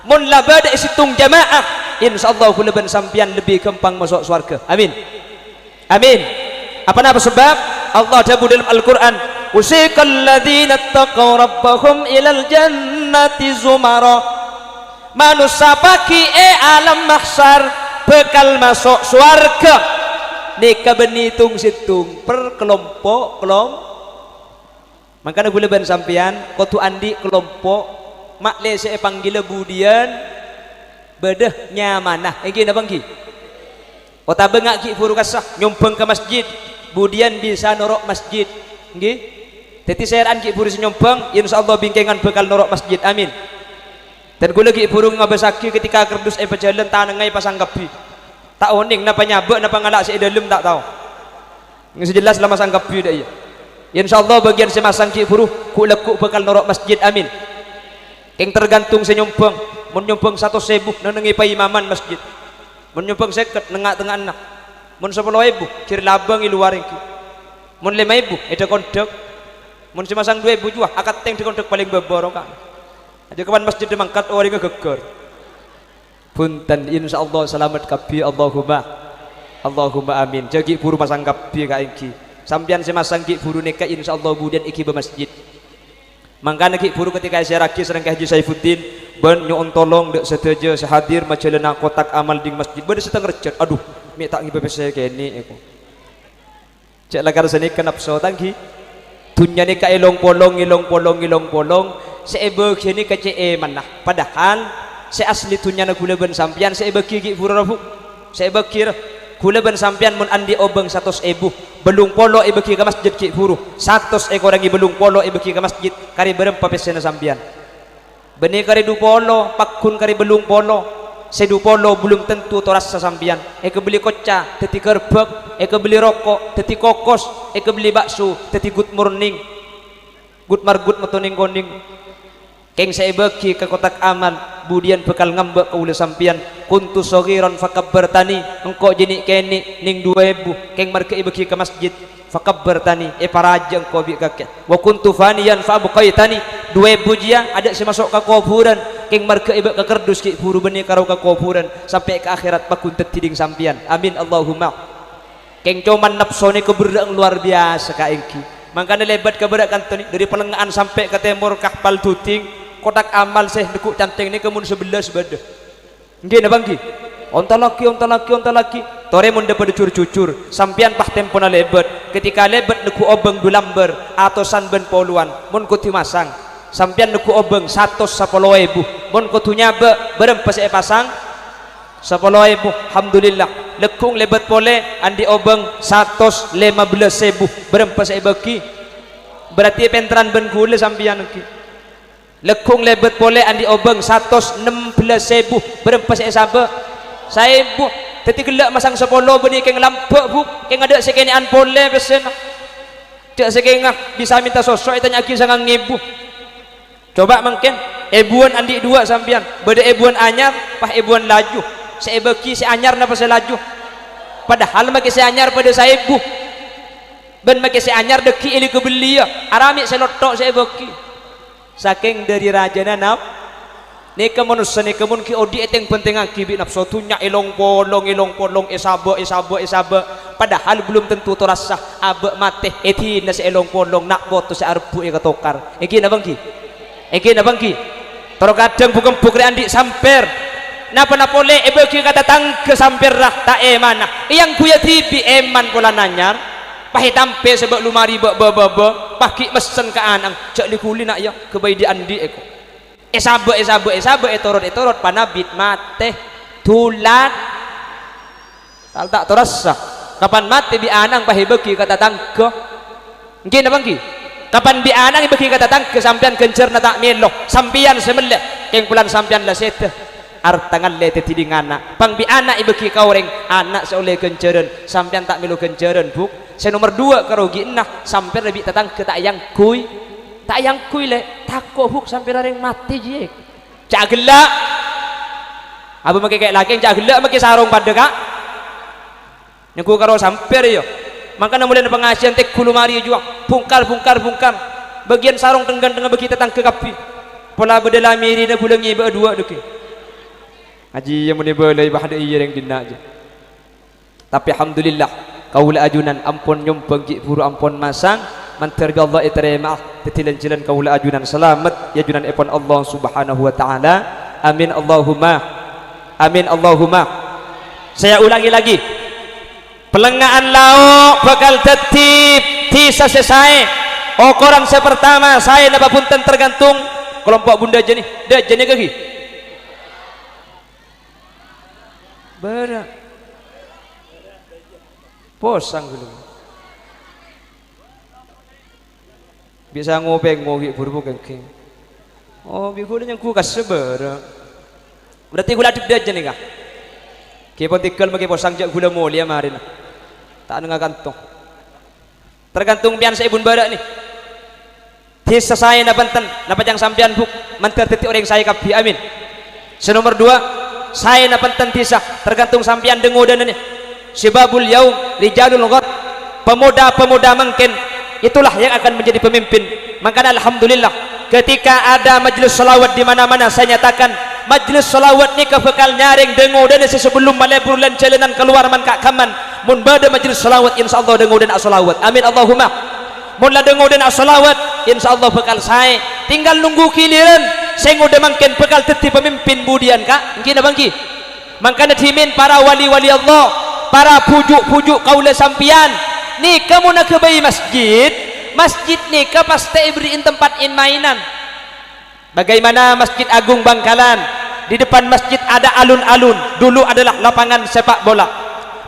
Mon la bâdâ è sèttong jamaah, insyaallah kaulâ bân sampèyan lebbi ghâmpang maso' sowarghâ. Amin. Amin. Apa napa sebab? Allah adhâbu dâlem Al-Qur'an, "Wasiqal ladzina taqaw rabbahum ilal jannati zumara." Manossa paghi' è alam mahsyar bhâkal maso' sowarghâ nèka bânnè tong-sèttong, per kelompo'-kelom-, Mangkana kaulâ bân sampèyan kodhu andi' kelompo', ma'lè sè èpangghilâ budiyân bâdâ nyamana, èngghi napa èngghi? Otabâ nga' ghi' bhuru kassa' nyombhâng ka masjid, budiyân bisa noro' masjid, èngghi? Dhâddhi sèra'an ghi' bhuru sè nyombhâng, insyaallah bingkèngan bhâkal noro' masjid, amin. Dan kaulâ ghi' bhuru ngabâssaghi ketika kardus èpajhâlân tanengnga èpasang kabbhi. Ta' onèng napa nyabâ' napa ngala' sè è dâlem ta' tao. Sè jelas la masang kabbhi dâ' iyâ. Insyaallah bâgiyân sè masang ghi' bhuru ghu'-lagghu' bhâkal noro' masjid, amin. Kèng tergantung sè nyombhâng. Mon nyombhâng satos èbu, neng-ennengngè paimaman masjid. Mon nyombhâng sèket, neng-nga'-tengnga'anna. Mon sapolo èbu, jhâr labâng è lowar èngghi. Mon lèma èbu, è dhâ-kondhâk. Mon sè masang du èbu juwa, akantèng dhâ-kondhâk palèng bâbâ rokan. Ajâ kapan masjidda mangkat, orèngnga ghâggâr. Bhunten, insyaallah salamet kabbhi, Allahumma, Allahumma amin. Jhâ' ghi' bhuru masang kabbhi kaèngghi. Sampèyan sè masang ghi' bhuru nèka insyaallah budiyân èghibâ masjid. Mangkana ghi' bhuru ketika èsèrraghi sareng Kè Haji Saifuddin, bân nyo'on tolong dâ' sadhâjâ sè hadir majhâlâna kotak amal ding masjid. Bâdâ sè ta' ngrejjhât, "Adhu, mè' ta' ngibâ pèssè kènè'," èko. Jhâ' lakar sanèka napso, ta' èngghi? Dhunnya nèka èlong-polong, èlong-polong, èlong-polong, sè èbâghiyâ nèka cè' èmanna. Padahal sè asli dhunnyana kaulâ bân sampèyan sè èbâghi ghi' bhuru, Bu. Sè èbâghi, ra. Kaulâ bân sampèyan mon andi' obâng satos èbu, bâllung polo èbâghi ka masjid ghi' bhuru. Satos èkorangè bâllung polo èbâghi ka masjid, karè bârâmpa pèssèna sampèyan? Bânnè karè du polo, pagghun karè bâllung polo. Sè du polo belum tentu torassa sampèyan. Èkabelli kocca dhâddhi ghârbhâk, èkabelli roko' dhâddhi kokos, èkabelli bakso dhâddhi good morning, good margut mato nèng-konèng. Kèng sè èbâghi ka kotak amal, budiyân bhâkal ngambâ' kaulâ sampèyan, "Kuntu shaghiran fakabbartani," engko' jhâ' nè'-kènè' nèng du èbu, kèng marghâ èbâghi ka masjid. "Fakabbartani," èparajâ engko' bi' kakè. "Wa kuntu faniyan fa abqaitani," du èbu jiyâ adâ' sè maso' ka kobhurân, kèng marghâ èbâ' ka kardus ghi' bhuru bânnè karo ka kobhurân, sampè' ka akhèrat pagghun dhâddhi ding sampèyan. Amin, Allahumma. Kèng coma napso nèka berrâ'ân lowar biyasa kaèngghi. Mangkana lèbât ka bârâ' kanto nè, dâri Palengnga'an sampè' ka tèmor Kahpal Duding, kotak amal sè neggu' cantèng nèka mon sabellâs bâdâ. Èngghi napa èngghi? Ontallaghi, ontallaghi, ontallaghi. Torè mon dâ' padâ jur-jujur, sampèyan pas tempona lèbât. Ketika lèbât neggu' obâng du lambâr, atosan bân polowan, mon kodhu masang. Sampèyan neggu' obâng satos sapolo èbu, mon kodhu nyabâ', bârâmpa sè èpasang? Sapolo èbu. Alhamdulillah. Lagghu'eng lèbât polè, andi' obâng satos lèma bellâs èbu, bârâmpa sè èbâghi? Berarti èpènterran bân ghulâ sampèyan èngghi. Lagghu'eng lèbât polè andi' obâng satos nem bellâs èbu, bârâmpa sè èsabâ'? Saèbu. Dhâddhi ghellâ' masang sapolo bânnè kèng lambâ', Bu, kèng adâ' sè kènè'an polè pèssèna. Jhâ' sakènga bisa mènta soso ètanya'aghi sangang èbu. Coba mangkèn, èbuwân andi' duwâ' sampèyan, bâdâ èbuwân anyar, pas èbuwân laju. Sè èbâghi sè anyar napa sè laju? Padahal makè sè anyar padâ saèbu. Bân makè sè anyar dhâggi' èlè kabelliyâ, arè mè' sè lotto' sè èbâghi. Sakèng dâri rajâna nap-, nèka manossa nèka mon ghi' odi' ètèng-bhântèngngaghi bi' napso dhunnya, èlong-polong, èlong-polong, èsabâ', èsabâ', èsabâ'. Padahal belum tentu torassa abâ' matè è dinna sè è long-polong, na' poto sè arebbhu' èkatokar. Èngghi napa èngghi? Èngghi napa èngghi? Toro kadhâng bu-kembhuk rè andi' sampèr. Napa-napa polè èbâghi ka tatangghâ sampèrra ta' èmana. Èangghuya dhibi' èman polana anyar. Pas ètampè sabâ' lumari bâ'-bâ'-bâ'-bâ', pas ghi' messen ka ana'na, "Jhâ' li-ghuli, na', yâ, ghâbây dhi'-andi' èko." Èsabâ', èsabâ', èsabâ', ètorot, ètorot, panabit matè. Dulat. Tal ta' torassa. Kapan matè bi' ana'na pas èbâghi ka tatangghâ. Èngghi napa èngghi? Kapan bi' ana'na èbâghi ka tatangghâ, sampèyan ghânjhârânna ta' mèlo, sampèyan sè mellè, kèng polana sampèyan la sèdhâ. Arta ngallè dhâddhi dhing ana'. Pang bi' ana' èbâghi ka orèng, ana' sè ollè ghânjhârân, sampèyan ta' mèlo ghânjhârân, Bu'. Sè nomer duwâ' karogiyanna, sampèyan bi' tatangghâ ta' èangghuy. Ta' èangghuy, Lè'. Tako', Bu', sampèyan orèng matè, jiyâ. Jhâ' ghellâ'. Abâ' makè kè' lakè, jhâ' ghellâ' makè sarong padâ, Ka'. Nyangghu karo sampèyan, yâ. Mangkana molaèna pangajiân tèngghu lumari jhuwa. Bungkar, bungkar, bungkar. Bâgiyân sarong teng-ghântengnga bâgi tatangghâ kabbhi. Pola bâdâ lamèrina ghulâ ngèbâ'â duwâ' dhâggi'. Ajiyâ mon èbâlâi, bâh, dâ' iyâ rèng dinna', jiyâ. Tapè, alhamdulillah, kaulâ ajunan ampon nyombâng ghi' bhuru ampon masang, mandhâr bi' Allah ètarèma'a, dhâddhi lan-jhâlân kaulâ ajunan salamet, è ajunanèpon Allah Subhanahu wa Ta'ala. Amin, Allahumma. Amin, Allahumma. Saya ulangi lagi. Pèlengnga'an Lao' bhâkal dhâddhi dhisa sè saè. Okoran sè partama, saè napa bhunten tergantung kelompok bun dâjâna. Dâjâna kaghi? Bârâ'. Posang ghulâ. Bisa ngo-pengo ghi' bhuru kèngkèng. Oh, bi' ghulâ nyangghu kassa' bârâ'. Berarti ghulâ adhep dâjâ nèka. Ghi' pon tèghâl makè posang jhâ' ghulâ molèya marèna. Ta' nengnga kanto. Tergantung pèyan sè èbun bârâ' nè. Dhisa saè napa enten, napa ca'na sampèyan, Bu', mandhâr dhâddhi orèng saè kabbhi. Amin. Sè nomer duwâ', saè napa enten dhisa, tergantung sampèyan dâ-ngodâna nè. Syababul yaum, rijalul ghad. Pemuda-pemuda mangkèn, itulah yang akan menjadi pemimpin. Mangkana alhamdulillah, ketika ada majelis shalawat di mana-mana, saya nyatakan, majelis shalawat nèka bhâkal nyarèng dâ-ngodâna sè sabellunna malebur lan-jhâlânan kalowar man-, ka-, kamman. Mon bâdâ majelis shalawat, insyaallah dâ-ngodâna ashalawat. Amin, Allahumma. Mon la dâ-ngodâna ashalawat, insyaallah bhâkal saè. Tinggal nunggu giliran. Sè ngodâ mangkèn bhâkal dhâddhi pamimpin budiyân, Ka'. Èngghi napa èngghi? Mangkana dhimèn para wali-wali Allah, para bhuju'-bhuju' kaulâ sampèyan, nèka mon aghâbây masjid, masjid nèka pastè èberri'i tempat in-maènan. Bagaimana Masjid Agung Bangkalan, di depan masjid ada alun-alun, dulu adalah lapangan sepak bola.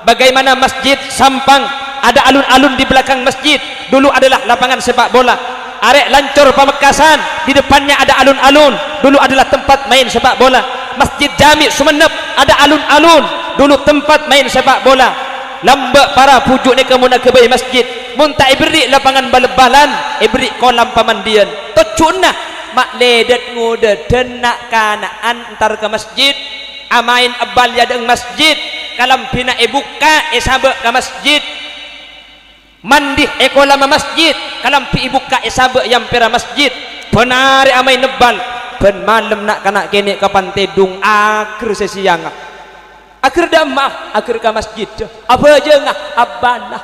Bagaimana Masjid Sampang, ada alun-alun di belakang masjid, dulu adalah lapangan sepak bola. Arè' Lancor Pamekasan, di depannya ada alun-alun, dulu adalah tempat main sepak bola. Masjid Jami' Sumenep, ada alun-alun, dulu tempat main sepak bola. Lambâ' para bhuju' nèka mon aghâbây masjid, mon ta' èberri' lapangan bal-balan, èberri' kolam pamandiyan. Tojjhuna ma'lè dât-ngodâdhân na'-kana'an entar ka masjid, amaèn abbal è adâ'na masjid, kalambhina èbukka', èsabâ' ka masjid, mandi è kolamma masjid, kalambhi èbukka', èsabâ' è ampèrra masjid, bân arè amaèn abbal, bân malem na'-kana' kènè' ka pantè dhung aghâr sè sèyangnga. Aghâr dâ' emma'a, aghâr ka masjid, abhâjângnga, abbala.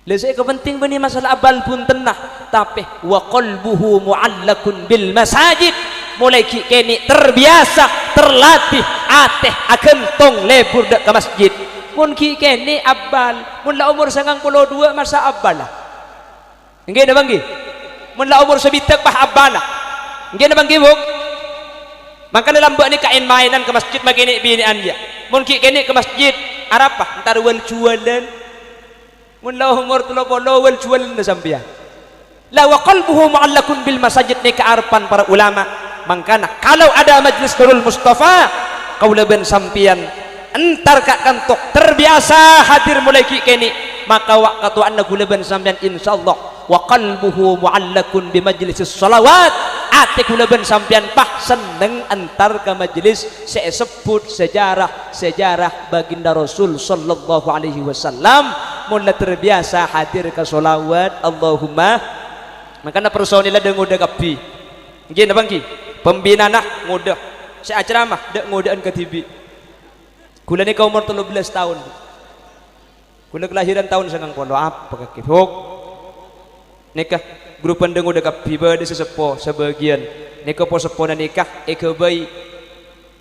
Lha, sè èkapentèng bânnè masalah abbal bhuntenna, tapè wa qalbuhu mu'allaqun bil masajid. Molaè ghi' kènè' terbiasa, terlatih, atè aghântong lebur dâ' ka masjid. Mon ghi' kènè' abbal, mon la omor sangang polo duwâ' masa abbala. Èngghi napa èngghi? Mon la omor sabidhâk pas abbala. Èngghi napa èngghi, Bu'? Mangkana lambâ' nèka èn-maènan ka masjid makè nè'-binè'an, yâ. Mon ghi' kènè' ka masjid, arapa? Entar wal-juwâlân. Mon la omor tello polo wal-juwâlânna sampèyan. La wa qalbuhu mu'allaqun bil masajid nèka arebbhân para ulama. Mangkana, kalau ada majlis Nurul Mustafa, kaulâ bân sampèyan entar ka kanto terbiasa hadir molaè ghi' kènè', maka wa-, katowana kaulâ bân sampèyan insyaallah wa qalbuhu mu'allaqun bi majlisis shalawat. Atè kaulâ bân sampèyan pas senneng entar ka majlis sè èsebbhut sejarah sejarah baginda Rasul sallallahu alaihi wasallam, mon la terbiasa hadir ka shalawat, Allahumma. Mangkana personella dâ-ngodâ kabbhi. Èngghi napa èngghi? Pembinana ngodâ. Sè aceramah dâ'-ngodâ'ân kadhibi'. Kaulâ nèka omor tello bellâs taon, Bu. Kaulâ kalahiran taon sangang polo, apa kakè, Buk? Nèka, grupan dâ-ngodâ kabbhi, bâdâ sè seppo, sabâgiyân. Nèka poseppona nèka èghâbây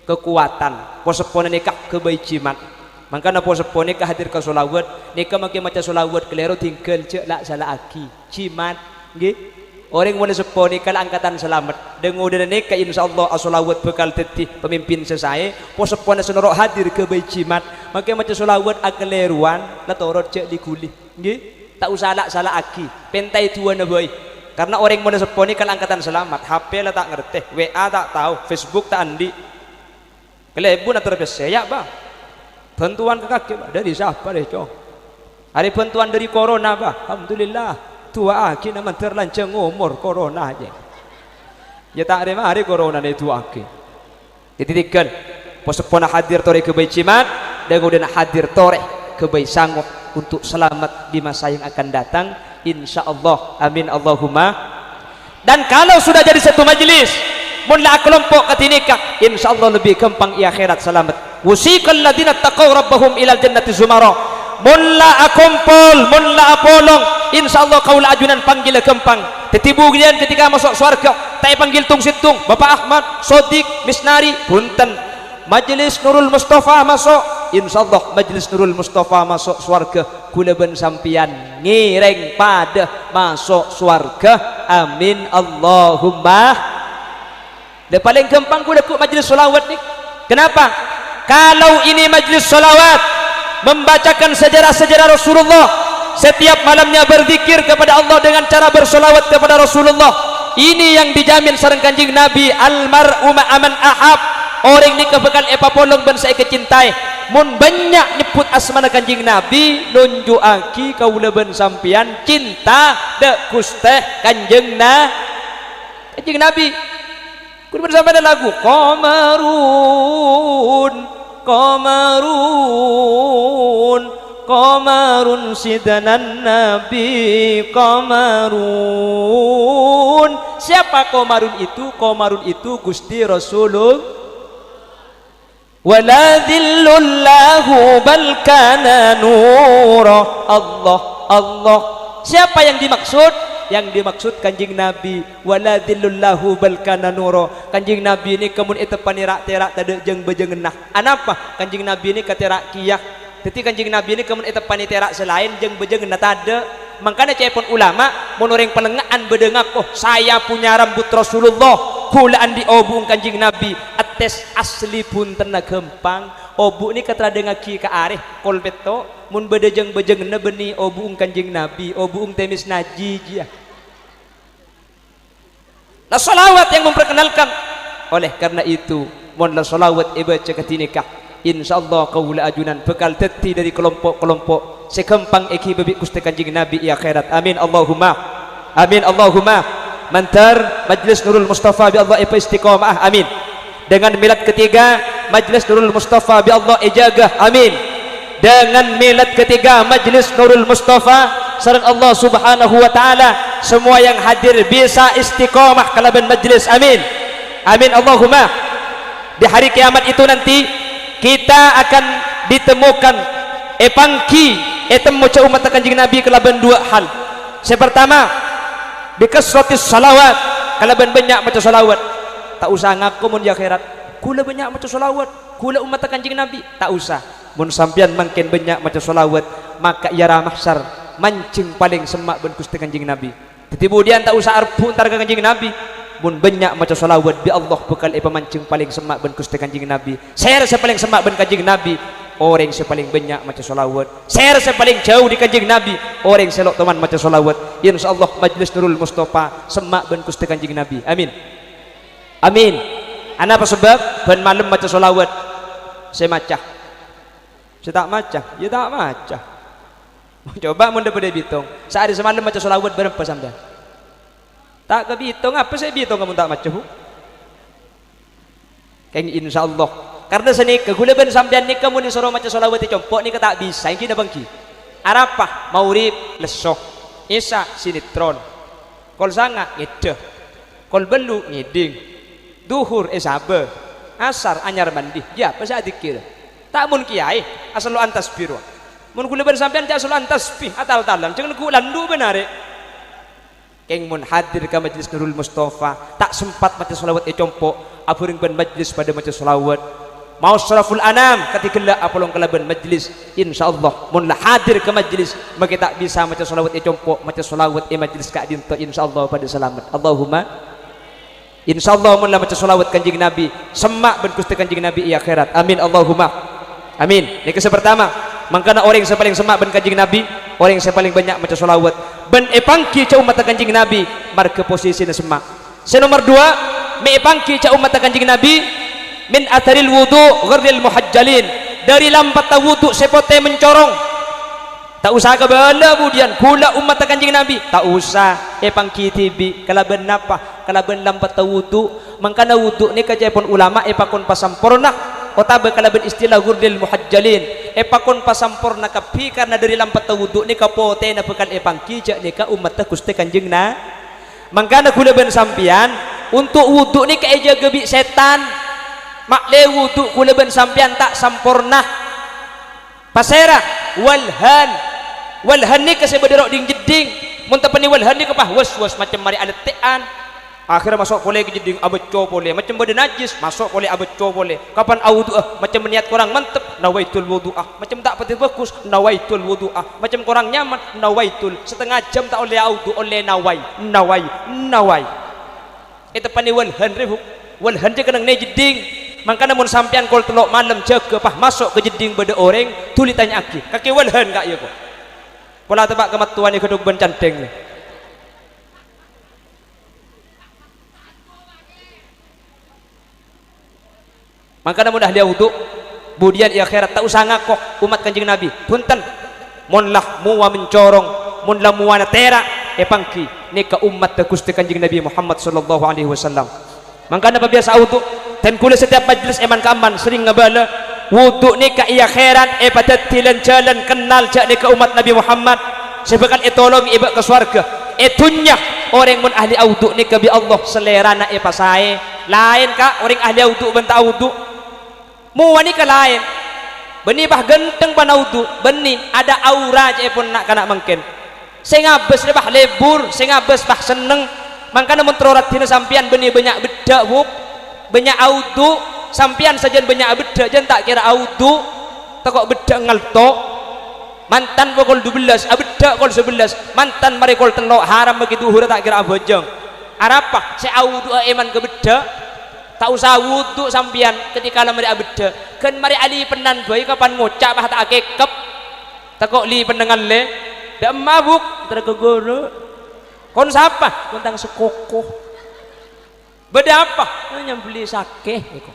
kakowadhân. Poseppona nèka ghâbây jimat. Mangkana poseppo nèka hadir ka sholawat, nèka makè maca sholawat kalèro, tinggal jhâ' la'-sala'aghi. Jimat, ngghi. Orèng mon seppo nèka la angkatan salamet. Dâ-ngodâna nèka insyaallah asholawat bhâkal dhâddhi pamimpin sè saè. Poseppona sè noro' hadir ghâbây jimat. Makè maca sholawat akalèrowan, la torot jhâ' li-ghuli. Ngghi, ta' osa la'-sala'aghi, pèntaè du'âna bhâi. Karna orèng mon seppo nèka la angkatan salamet, H P la ta' ngartè, W A ta' tao, Facebook ta' andi'. Kalèbun ator pèssè, yâ, Bâ. Bhântowan ka kakè, Bâ. Dâri sapa, rè, Cong? Arè bhântowan dâri corona, Bâ. Alhamdulillah. Du'aaghi na mandhâr lanjhâng omor corona, jhâ'. Yâ, ta' rè-marè coronana èdu'aaghi. Dhâddhi, tinggal, poseppona hadir torè ghâbây jimat, dâ-ngodâna hadir torè ghâbây sango untuk selamat di masa yang akan datang, insyaallah. Amin, Allahumma. Dan kalau sudah jadi satu majelis, mon la akalompo' kadhi nèka, insyaallah lebbi ghâmpang è akhèrat salamet. Wasiqal ladzina taqaw rabbahum ilal jannati zumara. Mon la akompol, mon la apolong, insyaallah kaulâ ajunan panggilla ghâmpang. Dhâddhi, bu-, ghuliyân ketika maso' sowarghâ, ta' èpanggil tong-sèttong, Bapa' Ahmad, Sodik, Misnari, bhunten. Majelis Nurul Mustafa maso', insyaallah Majelis Nurul Mustafa maso' sowarghâ. Kaulâ bân sampèyan ngèrèng padâ maso' sowarghâ. Amin, Allahumma. Lah, palèng ghâmpang kaulâ ghu' majelis sholawat nèka. Kenapa? Kalau ini majelis sholawat, membacakan sejarah-sejarah Rasulullah, setiap malamnya berzikir kepada Allah dengan cara bersolawat kepada Rasulullah, ini yang dijamin sareng Kanjeng Nabi, "Al mar'u ma'a man ahab." Orèng nèka bhâkal èpapolong bân sè èkacintaè. Mon bânnya' nyebbhut asmana Kanjeng Nabi, nonjhu'aghi kaulâ bân sampèyan cinta dâ' Ghustè Kanjeng Na-, Kanjeng Nabi. Kaulâ bân sampèyan lagu, "Qamarun, qamarun, qamarun sidana Nabi, qamarun." Siapa qamarun itu? Qamarun itu Gusti Rasulullah. "Wala dhillullahu bal kana nura." Allah, Allah. Siapa yang dimaksud? Yang dimaksud Kanjeng Nabi. "Wala dhillullahu bal kana nura." Kanjeng Nabi nèka mon èteppanè ra'-tèra' tadâ' jâng-bâjânganna. Anapa? Kanjeng Nabi nèka tèra' kèya. Dhâddhi, Kanjeng Nabi nèka mon èteppanè tèra' sè laèn, jâng-bâjânganna tadâ'. Mangkana ca'èpon ulama, mon orèng palèngnga'an bâdâ ngako, "Saya punya rambut Rasulullah, kaulâ andi' obu'na Kanjeng Nabi," ètes asli bhuntenna ghâmpang. Obu' nèka tadângngaghi ka arè, kol pètto', mon bâdâ jâng-bâjânganna bânnè obu'na Kanjeng Nabi, obu'na Tèmès Najjhi jiyâ. Nah, sholawat yang memperkenalkan. Oleh karena itu, mon la sholawat èbâca kadhi nèka, insyaallah kaulâ ajunan bhâkal dhâddhi dâri kalompo'-kalompo' sè ghâmpang èghibâ bi' Ghustè Kanjeng Nabi è akhèrat. Amin, Allahumma. Amin, Allahumma. Mandhâr Majelis Nurul Mustafa bi' Allah èpaistiqomah. Amin. Dengan milad ketiga, Majelis Nurul Mustafa bi' Allah èjâgâ. Amin. Dengan milad ketiga Majelis Nurul Mustafa sareng Allah Subhanahu wa Ta'ala, semua yang hadir bisa istiqomah kalabân majelis. Amin. Amin, Allahumma. Di hari kiamat itu nanti, kita akan ditemukan, èpangghi, ètemmo jhâ' ommatta Kanjeng Nabi kalabân duwâ' hal. Sè partama, bi kasratis shalawat, kalabân bânnya' maca shalawat. Ta' osa ngako mon è akhèrat, "Kaulâ bânnya' maca shalawat, kaulâ ommatta Kanjeng Nabi." Ta' osa. Mon sampèyan mangkèn bânnya' maca shalawat, maka è ara mahsyar manjheng palèng semma' bân Ghustè Kanjeng Nabi. Dhâddhi budiyân ta' osa arebbhu' entar ka Kanjeng Nabi. Mon bânnya' maca shalawat, bi' Allah bhâkal èpamanjheng palèng semma' bân Ghustè Kanjeng Nabi. Sèra sè palèng semma' bân Kanjeng Nabi? Orèng sè palèng bânnya' maca shalawat. Sèra sè palèng jhâu dâri Kanjeng Nabi? Orèng sè lo' toman maca shalawat. Insyaallah Majelis Nurul Mustafa semma' bân Ghustè Kanjeng Nabi. Amin. Amin. Anapa sabâb? Bân malem maca shalawat. Sè maca. Sè ta' maca, yâ ta' maca. Coba mon dâ-, padâ bitong. Saarè samalem maca shalawat bârâmpa sampèyan? Ta' kabitong, apa sè èbitong mon ta' maca, Bu? Kèng insyaallah. Karna sanèka, kaulâ bân sampèyan nèka mon èsoro maca shalawat è compo' nèka ta' bisa, èngghi napa èngghi? Arapa? Maghrib, lesso. Isya, sinetron. Kol sanga', ngèdhâ. Kol bâllu', ngèdhing. Dhuhur, èsabâ. Asar, anyar mandi. Yâ, apa sè adzikkir? Ta' mon kèyaè, asal lo' antas biro. Mon kaulâ bân sampèyan ca' solaan tasbih, atal-talan, jhâ' neggu' landhu' bân arè'. Kèng mon hadir ka majlis Nurul Mustafa, ta' sempat maca shalawat è compo', abhâreng bân majlis padâ maca shalawat. Maos Asyraful Anam kadhi ghellâ' apolong kalabân majlis. Insyaallah, mon la hadir ka majlis, makè ta' bisa maca shalawat è compo', maca shalawat è majlis ka'dinto, insyaallah padâ salamet. Allahumma. Insyaallah, mon la maca shalawat Kanjeng Nabi, semma' bân Ghustè Kanjeng Nabi è akhèrat. Amin, Allahumma amin. Nèka sè partama. Mangkana orèng sè palèng semma' bân Kanjeng Nabi, orèng sè palèng bânnya' maca shalawat. Bân èpangghi jhâ' ommaddhâ Kanjeng Nabi, marghâ posisina semma'. Sè nomer duwâ', mè' èpangghi jhâ' ommaddhâ Kanjeng Nabi, min atharil wudhu' ghairil muhajjalin, dâri lampatta wudhu' sè potè mencorong. Ta' osa kabâlâ budiyân, ghulâ ommaddhâ Kanjeng Nabi. Ta' osa, èpangghi dhibi'. Kalabân napa? Kalabân lampatta wudhu'. Mangkana wudhu' nèka ca'èpon ulama èpakon pasamporna, otabâ kalabân istilah ghairil muhajjalin, èpakon pasamporna kabbhi, karna dâri lampatta wudhu' nèka potèna bhâkal èpangghi, jhâ' nèka ommaddhâ Ghustè Kanjeng Na-, Mangkana ghulâ bân sampèyan, onto' wudhu' nèka èjâgâ bi' sètan. Ma'lè wudhu' ghulâ bân sampèyan ta' samporna. Pasèra? Walhan. Walhan nèka sè bâdâ ro' dhing-jeddhing. Mon tapènè walhan nèka pas was-was macem marè alettè'an. Akhèrra maso' polè ka jeddhing abâcco polè. Macem bâdâ najjhis, maso' polè abâcco polè. Kapan awudhu'a? Macem niat korang mantep, nawaitul wudhu'a. Macem ta' patè bhâghus, nawaitul wudhu'a. Macem korang nyaman, nawaitul. Satengnga jhâm ta' ollè awudhu', ollè nawai, nawai, nawai. Èteppanè walhan rè, Bu'. Walhan jhâ' kennengnganna jeddhing. Mangkana mon sampèyan kol tello' malem jâgâ pas maso' ka jeddhing bâdâ orèng, dhuli tanya'aghi, "Kakè walhan, Ka', iyâ, Ko'?" Pola teppa' kamattowan èghâdhuk bân candheng. Mangkana mon ahli awudhu', budiyân è akhèrat ta' osa ngako ommat Kanjeng Nabi. Bhunten. Mon la mowa mencorong, mon la mowana tèra', èpangghi nèka ommatta Ghustè Kanjeng Nabi Muhammad sallallahu alaihi wasallam. Mangkana pabiyasa awudhu', dhân ghulâ setiap majlis è man-ka'emman serrèng ngabâlâ, wudhu' nèka è akhèrat èpadhâddhi lan-jhâlân kennal jhâ' nèka ommat Nabi Muhammad sè bhâkal ètolongè èbâ' ka sowarghâ. È dhunnya, orèng mon ahli awudhu' nèka bi' Allah salèrana èpasaè. Laèn, Ka', orèng ahli awudhu' bân ta' awudhu'. Mowa nèka laèn. Bânnè pas ghântheng pas awudhu', bânnè, adâ' aura ca'èpon na'-kana' mangkèn. Sè ngabâs rè pas lebur, sè ngabâs pas senneng. Mangkana mon terro raddhinna sampèyan bânnè bânnya' beddhâ', Bu'. Bânnya' awudhu', sampèyan sajân bânnya' abeddhâ', jân ta' kèra awudhu'. Tako' beddhâ' ngalto. Mantan pokol dubellâs, abeddhâ' kol sabellâs. Mantan marè kol tello', haram maghi dhuhurra ta' kèra abhâjâng. Arapa? Sè awudhu'a è man ka beddhâ'. Ta' osa wudhu' sampèyan ketika la marè abeddhâ'. Ghân marè alipennan bhâi kapan ngoca' pas ta' akèkep. Tako' lipenna ngallè. Dâ' emma, Bu', terro ka ghuru. Kon sapa? Kon tang sakoko. Bâdâ apa? Oh, nyambelli sakè, èko.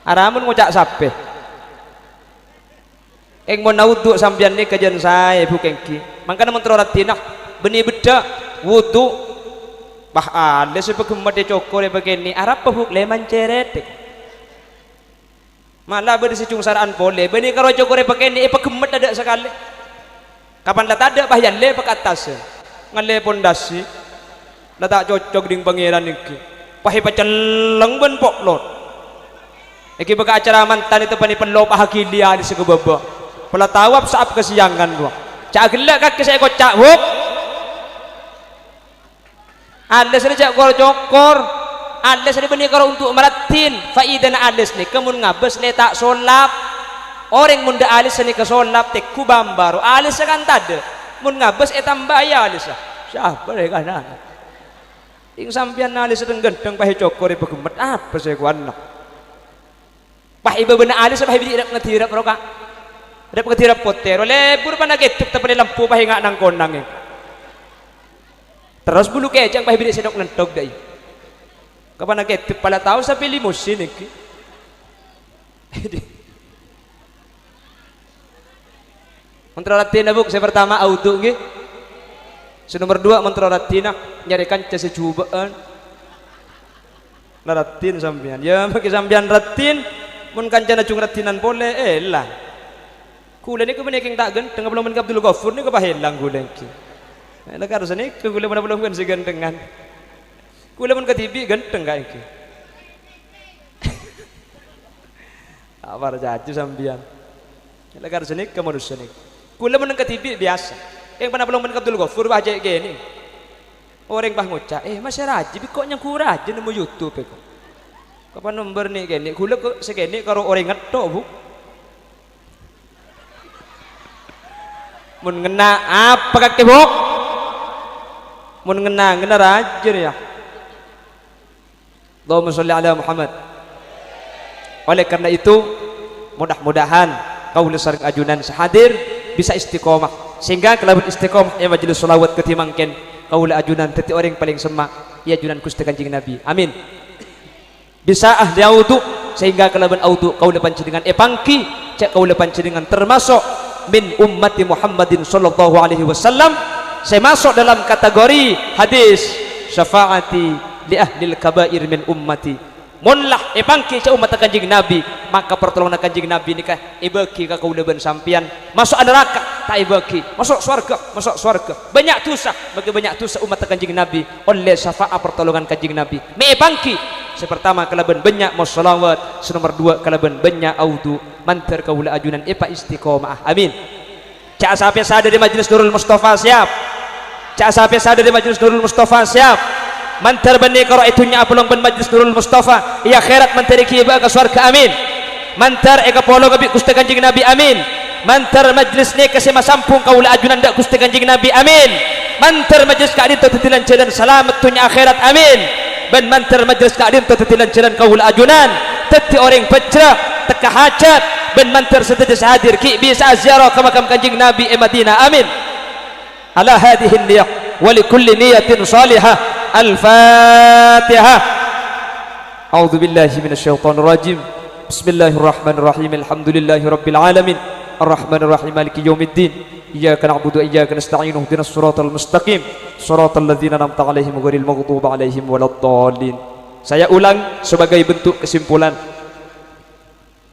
Aramon ngoca' sapè. Kèng mon awudhu' sampèyan nèka jân saè, Bu', kèng ghi. Mangkana mon terro raddhinna, bânnè beddhâ', wudhu', pas alès èpaghemmet è cokor èpakènè', arapa, Bu', lè mancèrèt, èko. Mala bâdâ sè jhung sara'an polè, bânnè karo cokor èpakènè' èpaghemmet adâ' sakalè. Kapan la tadâ' pas èyallè pa ka attas. Ngallè pondasi. La ta' cocok dhing Pangèran èngghi. Pas èpacelleng bân po'lot. Èngghi bâkal acara mantan èteppanè pello pas aghili alès ka bâbâ. Pola tawaf sa'ap kasèyangan rowa. Ca' ghellâ' kakè sè èkoca', Bu'. Alès rè jhâ' kor-cokor. Alès rè bânnè karo onto' maraddhin. Faidana alès nèka mon ngabâs lè ta' solap. Orèng mon dâ' alès nèka solap, tèghu bâmbâ ro. Alès kan tadâ'. Mon ngabâs ètambâi alès. Sabbhâr è kana. Ing sampèyan alès dhâng-ghândhâng pas ècokor èpaghemmet. Apa sè kowanna? Pas è bâbâna alès, pas è bâdâ rep-ngadhirep ro, Ka'. Rep-ngadhirep potè ro, lebur pana kèdhep tapè lampu pas ènga' nang-konang, è. Terros bulu kècèng pas è bâdâ sèdhok nènthok dâi. Ka pana kèdhep pala tao sapè limusin èngghi. Mon terro raddhinna, Bu', sè partama awudhu', ngghi. Sè nomer duwâ', mon terro raddhinna, nyarè kanca sè jhubâ'ân. La raddhin sampèyan. Yâ, maghi sampèyan raddhin, mon kancana jhung raddhinan polè, èlang. Ghulâ nèko panèka ta' ghândhâng, apolong bân Abdul Ghafur nèko pas èlang ghulâ èngghi. Èlang karo sanèka ghulâ, mon apolong bân sè ghândhângan. Ghulâ mon kadhibi' ghândhâng, Ka', èngghi. Ta' parcajâ sampèyan. La karo sanèka manossa nèka. Kaulâ mon kadhibi' biyasa. Kèng ponapa lon mon Abdul Ghafur, bâh, cè' kènè'. Orèng bâh ngoca', "Eh, Mas, sè rajâ bi' kok nyangghu rajâ nemmo YouTube, kok." Kapan nomor nè' kènè', kaulâ kok sè kènè' karo orèng ngetto', Bu. Mon ngenna' apa kakè, Bu? Mon ngenna', ngenna' rajâ rèya. Allahumma sholli ala Muhammad. Oleh karena itu, mudah-mudahan kaulâ sareng ajunan sè hadir bisa istiqomah, sehingga kalabân istiqomah è majelis sholawat kadhi mangkèn, kaulâ ajunan dhâddhi orèng palèng semma' è ajunan Ghustè Kanjeng Nabi. Amin. Bisa ahli audhu, sehingga kalabân audhu kaulâ panjhennengngan èpangghi, jhâ' kaulâ panjhennengngan termasuk min ummati Muhammadin sallallahu alaihi wasallam, sè maso' dalam kategori hadis syafaati li ahlil kabair min ummati. Mon la èpangghi jhâ' ommatta Kanjeng Nabi, maka partolonganna Kanjeng Nabi nèka èbâghi ka kaulâ bân sampèyan. Maso'a naraka, ta' èbâghi. Maso' sowarghâ, maso' sowarghâ. Bânnya' dhusa, maskè bânnya' dhusa ommatta Kanjeng Nabi, ollè syafa'a partolongan Kanjeng Nabi. Mè' èpangghi, sè partama kalabân bânnya' maos sholawat, sè nomer duwâ' kalabân bânnya' audhu, mandhâr kaulâ ajunan èpaistiqomah. Amin. Jhâ' sapèsa dhâri Majelis Nurul Mustafa, siap? Jhâ' sapèsa dhâri Majelis Nurul Mustafa, siap? Mandhâr bânnè karo è dhunnya apolong bân Majelis Nurul Mustafa, è akhèrat mandhâr èghibâ'â ka sowarghâ, amin. Mandhâr èkapolonga bi' Ghustè Kanjeng Nabi, amin. Mandhâr majelis nèka sè masambhung kaulâ ajunan dâ' Ghustè Kanjeng Nabi, amin. Mandhâr majelis ka'dinto dhâddhi lan-jhâlân salamet dhunnya akhèrat, amin. Bân mandhâr majelis ka'dinto dhâddhi lan-jhâlân kaulâ ajunan dhâddhi orèng bhâjhrâ, tekka hajhât, bân mandhâr sadhâjâ sè hadir ghi' bisa'a ziarah ka makam Kanjeng Nabi è Madinah, amin. Ala hadzihin niyah wa li kulli niyatin shalihah. Al-Fatihah. A'udzu billahi minasy syaithanir rajim. Bismillahirrahmanirrahim. Alhamdulillahi rabbil alamin. Arrahmanirrahim. Maliki yaumiddin. Iyyaka na'budu wa iyyaka nasta'in. Ihdinas siratal mustaqim. Siratal ladzina an'amta 'alaihim ghairil maghdubi 'alaihim waladdallin. Saya ulang sebagai bentuk kesimpulan.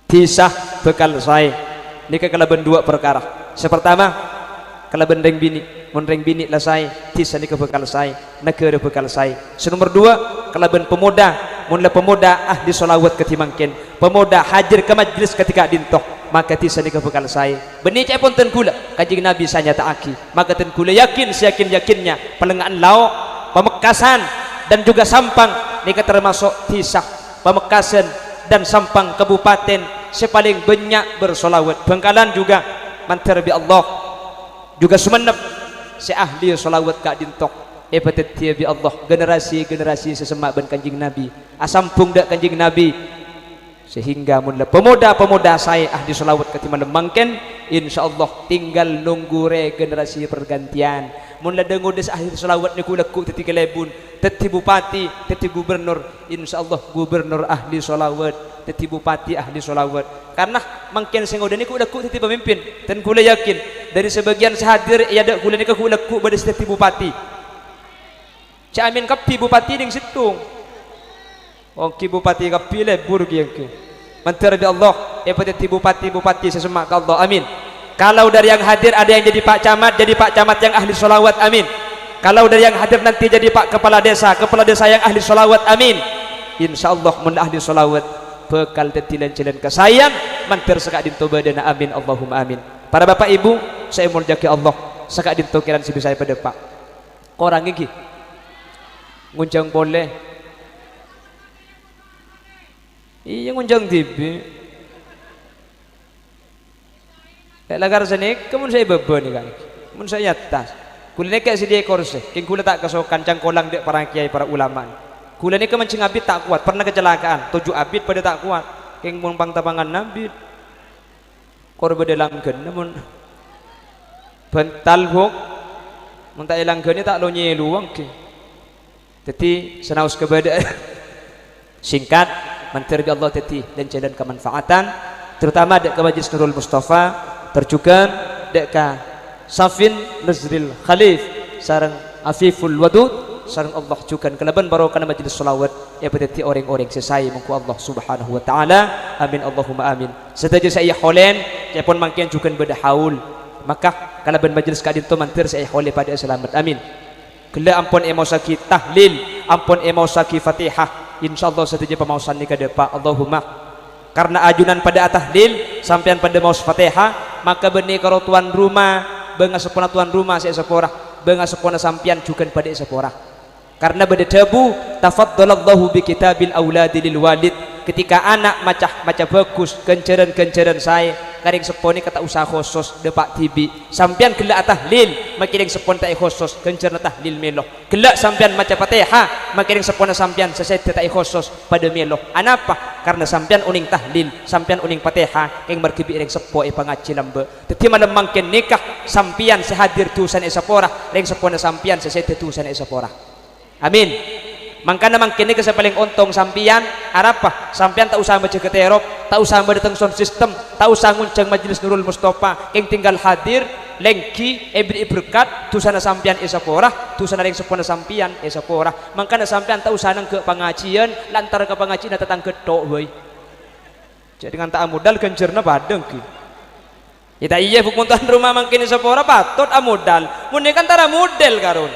Dhisa bhâkal saè nèka kalabân duwâ' parkara. Sè partama, kalabân rèng binè'. Mon rèng binè' la saè, dhisa nèka bhâkal saè, naghârâ bhâkal saè. Sè nomer duwâ', kalabân pemuda. Mon la pemuda ahli sholawat kadhi mangkèn, pemuda hadir ka majelis kadhi ka'dinto, maka dhisa nèka bhâkal saè. Bânnè ca'èpon dhân ghulâ, Kanjeng Nabi sè nyata'aghi. Maka dhân ghulâ yakin, seyakin-yakinnya, Pallengnga'an Lao', Pamekasan, dan juga Sampang nèka termasuk dhisa Pamekasan dan Sampang Kabupaten sè palèng bânnya' bersolawat. Bhângkalan juga mandhâr bi' Allah, juga Sumenep sè ahli solawat ka'dinto èpadhâddhiyâ bi' Allah generasi-generasi sè semma' bân Kanjeng Nabi, asambhung dâ' Kanjeng Nabi, sehingga mon la pemuda-pemuda saè ahli solawat kadhi malem mangkèn, insyaallah tinggal nunggu rè generasi pergantian. Mon la dâ' ngodâs ahli solawat nèko lagghu' dhâddhi kalèbun, dhâddhi bupati, dhâddhi gubernur, Insyaallah gubernur ahli sholawat, dhâddhi bupati ahli sholawat. Karna mangkèn sè ngodâ nèko lagghu' dhâddhi pamimpin. Dan ghulâ yakin, dhâri sabâgiyân sè hadir è adâ' ghulâ nèka ghu-, lagghu' bâdâ sè dhâddhi bupati. Jhâ' amin kabbhi bupati nèng sèttong. Ongghi bupati kabbhi lebur ghi ongghi. Mandhâr bi' Allah, èpadhâddhi bupati-bupati sè semma' ka Allah. Amin. Kalau dari yang hadir ada yang jadi Pak Camat, jadi Pak Camat yang ahli sholawat, amin. Kalau dari yang hadir nanti jadi Pak Kepala Desa, Kepala Desa yang ahli sholawat, amin. Insyaallah, mon ahli sholawat, bhâkal dhâddhi lan-jhâlân kasaèyan, mandhâr saka'dinto bâdâna, amin, Allahumma amin. Para bapak ibu, sè èmoljâ'aghi Allah, saka'dinto kèran sè bisa èpadâpa'. Korang ghi. Ngonjhâng polè. Iyâ, ngonjhâng dhibi'. Lè' lakar sanèka mon sè è bâbâ nèka. Mon sè è attas. Ghulâ nèka sè dhi korsè, kèng ghulâ ta' kasokan cangkolang dâ' para kèyaè, para ulama. Ghulâ nèka manjheng abit ta' kowat, pernah kecelakaan, toju' abit padâ ta' kowat. Kèng mon pang-tapangan abit. Kor bâdâ langghânna mon bhântal, Bu. Mon ta' èlangghâni ta' lo-nyèlo ongghi. Dhâddhi, sanaos kabâdâ'ân. Singkat, mandhâr bi' Allah dhâddhi lan-jhâlân kamanfaatan, terutama dâ' ka Majelis Nurul Mustafa, terjhughân dâ' ka Safin Nazril Khalif, sareng Afiful Wadud, sareng Allah jhughân kalabân barokana majelis sholawat, èpadhâddhi orèng-orèng sè saè mongghu Allah Subhanahu wa Ta'ala. Amin, Allahumma amin. Sadhâjâ sè èyaholèn, ca'èpon mangkèn jhughân bâdâ haul. Maka kalabân majelis ka'dinto mandhâr sè èyaholè padâ'â salamet. Amin. Ghellâ' ampon èmaossaghi tahlil, ampon èmaossaghi Fatihah. Insyaallah sadhâjâ pamaosan nèka dâpa'. Allahumma. Karna ajunan padâ atahlil, sampèyan padâ maos Fatihah, Maka bânnè karo towan roma, bângaseppona towan roma sè èsapora, bângaseppona sampèyan jhughân padâ èsapora. Karna bâdâ dhâbu, "Tafaddalallahu bi kitabil auladi lil walid." Ketika ana' maca, maca bhâghus, ghânjhârân-ghânjhârân saè, ka rèng seppo nèka ta' osa khosos, dâpa' dhibi'. Sampèyan ghellâ' atahlil, makè rèng seppona ta' èkhosos, ghânjhârânna tahlil mèlo. Ghellâ' sampèyan maca Fatèha, makè rèng seppona sampèyan sè sèdhâ ta' èkhosos, padâ mèlo. Anapa? Karna sampèyan onèng tahlil, sampèyan onèng Fatèha, kèng marghâ bi' rèng seppo èpangajhi lambâ'. Dhâddhi malem mangkèn nèka, sampèyan sè hadir dhusana èsapora, rèng seppona sampèyan sè sèdhâ dhusana èsapora. Amin. Mangkana mangkèn nèka sè palèng ontong sampèyan, arapa? Sampèyan ta' osa majâgâ terop, ta' osa madâteng sound system, ta' osa ngonjhâng majlis Nurul Mustafa, kèng tinggal hadir, lèngghi, èberri'i berkat, dhusana sampèyan èsapora, dhusana rèng seppona sampèyan èsapora. Mangkana sampèyan ta' osa nangghâ' pangajhiyân, la entar ka pangajhiyânna tatangghâ tho' bhâi. Jhâ' dhing ta' amodal ghânjhârânna padâ ènggi. Yâ ta' iyâ, Bu, mon towan roma mangkèn èsapora patot amodal. Mon nèka entar amodal karon.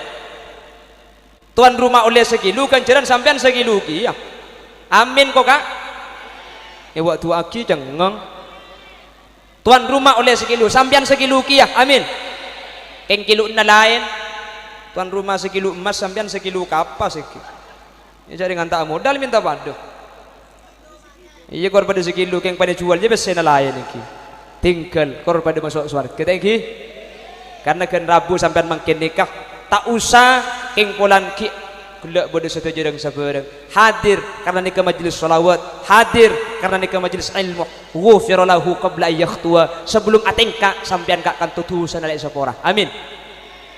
Towan roma ollè sakilo, ghânjhârân sampèyan sakilo kèya. Amin, ko', Ka'? Èwa' du'aaghi cengngeng. Towan roma ollè sakilo, sampèyan sakilo kèya. Amin. Kèng kilo'na laèn. Towan roma sakilo emmas, sampèyan sakilo kapas ènggi. Yâ, jhâ' dhing ta' amodal mènta padâ. Iyâ, kor padâ sakilo, kèng padâ juwâl, yâ, pèssèna laèn ènggi. Tinggal, kor padâ maso' sowarghâ, ta' ènggi? Karna ghân rabu sampèyan mangkèn nèka, ta' osa kèng polana ghi' ghellâ' bâdâ sadhâjâ rèng-sabârâng. Hadir, karna nèka majlis shalawat. Hadir, karna nèka majlis ilmu. Ghufira lahu qabla an yakhtuwa. Sabellum atèngka', sampèyan ka' kanto dhusana la èsapora. Amin.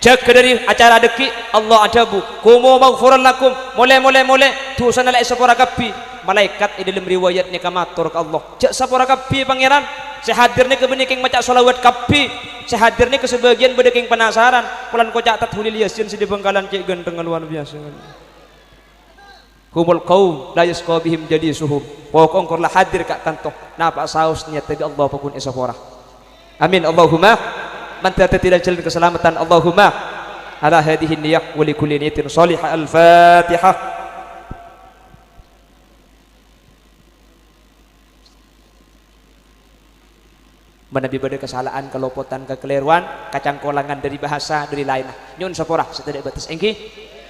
Jâgâ dâri acara dhâggi', Allah adhâbu, "Qumu maghfuran lakum, molè, molè, molè, dhusana la èsapora kabbhi." Malaèkat è dâlem riwayat nèka mator ka Allah, "Jhâ' sapora kabbhi, Pangèran. Sè hadir nèka bânnè kèng maca shalawat kabbhi. Sè hadir nèka sabâgiyân bâdâ kèng penasaran, polana koca' Tathulil Yasin sè dâri Bhângkalan cè' ghântengnga lowar biyasa." Humul qaum la yasqa bihim jalisuhum. Pokok engko' la hadir ka' kanto. Napa saos niyat bi' Allah pokon èsapora. Amin. Allahumma. Mandhâr dhâddhi rajâlân kasalameddhân. Allahumma. Ala hadhihi niyah wa li kulli niyatin shalihah. Al-Fatihah. Manabi bâdâ kasala'an, kalopotan, kakalèrowan, kacangkolangan dâri bhâsa, dâri laènna, nyo'on sapora sè tadâ' bâtes, ènggi?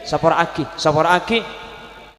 Sapora'aghi, sapora'aghi.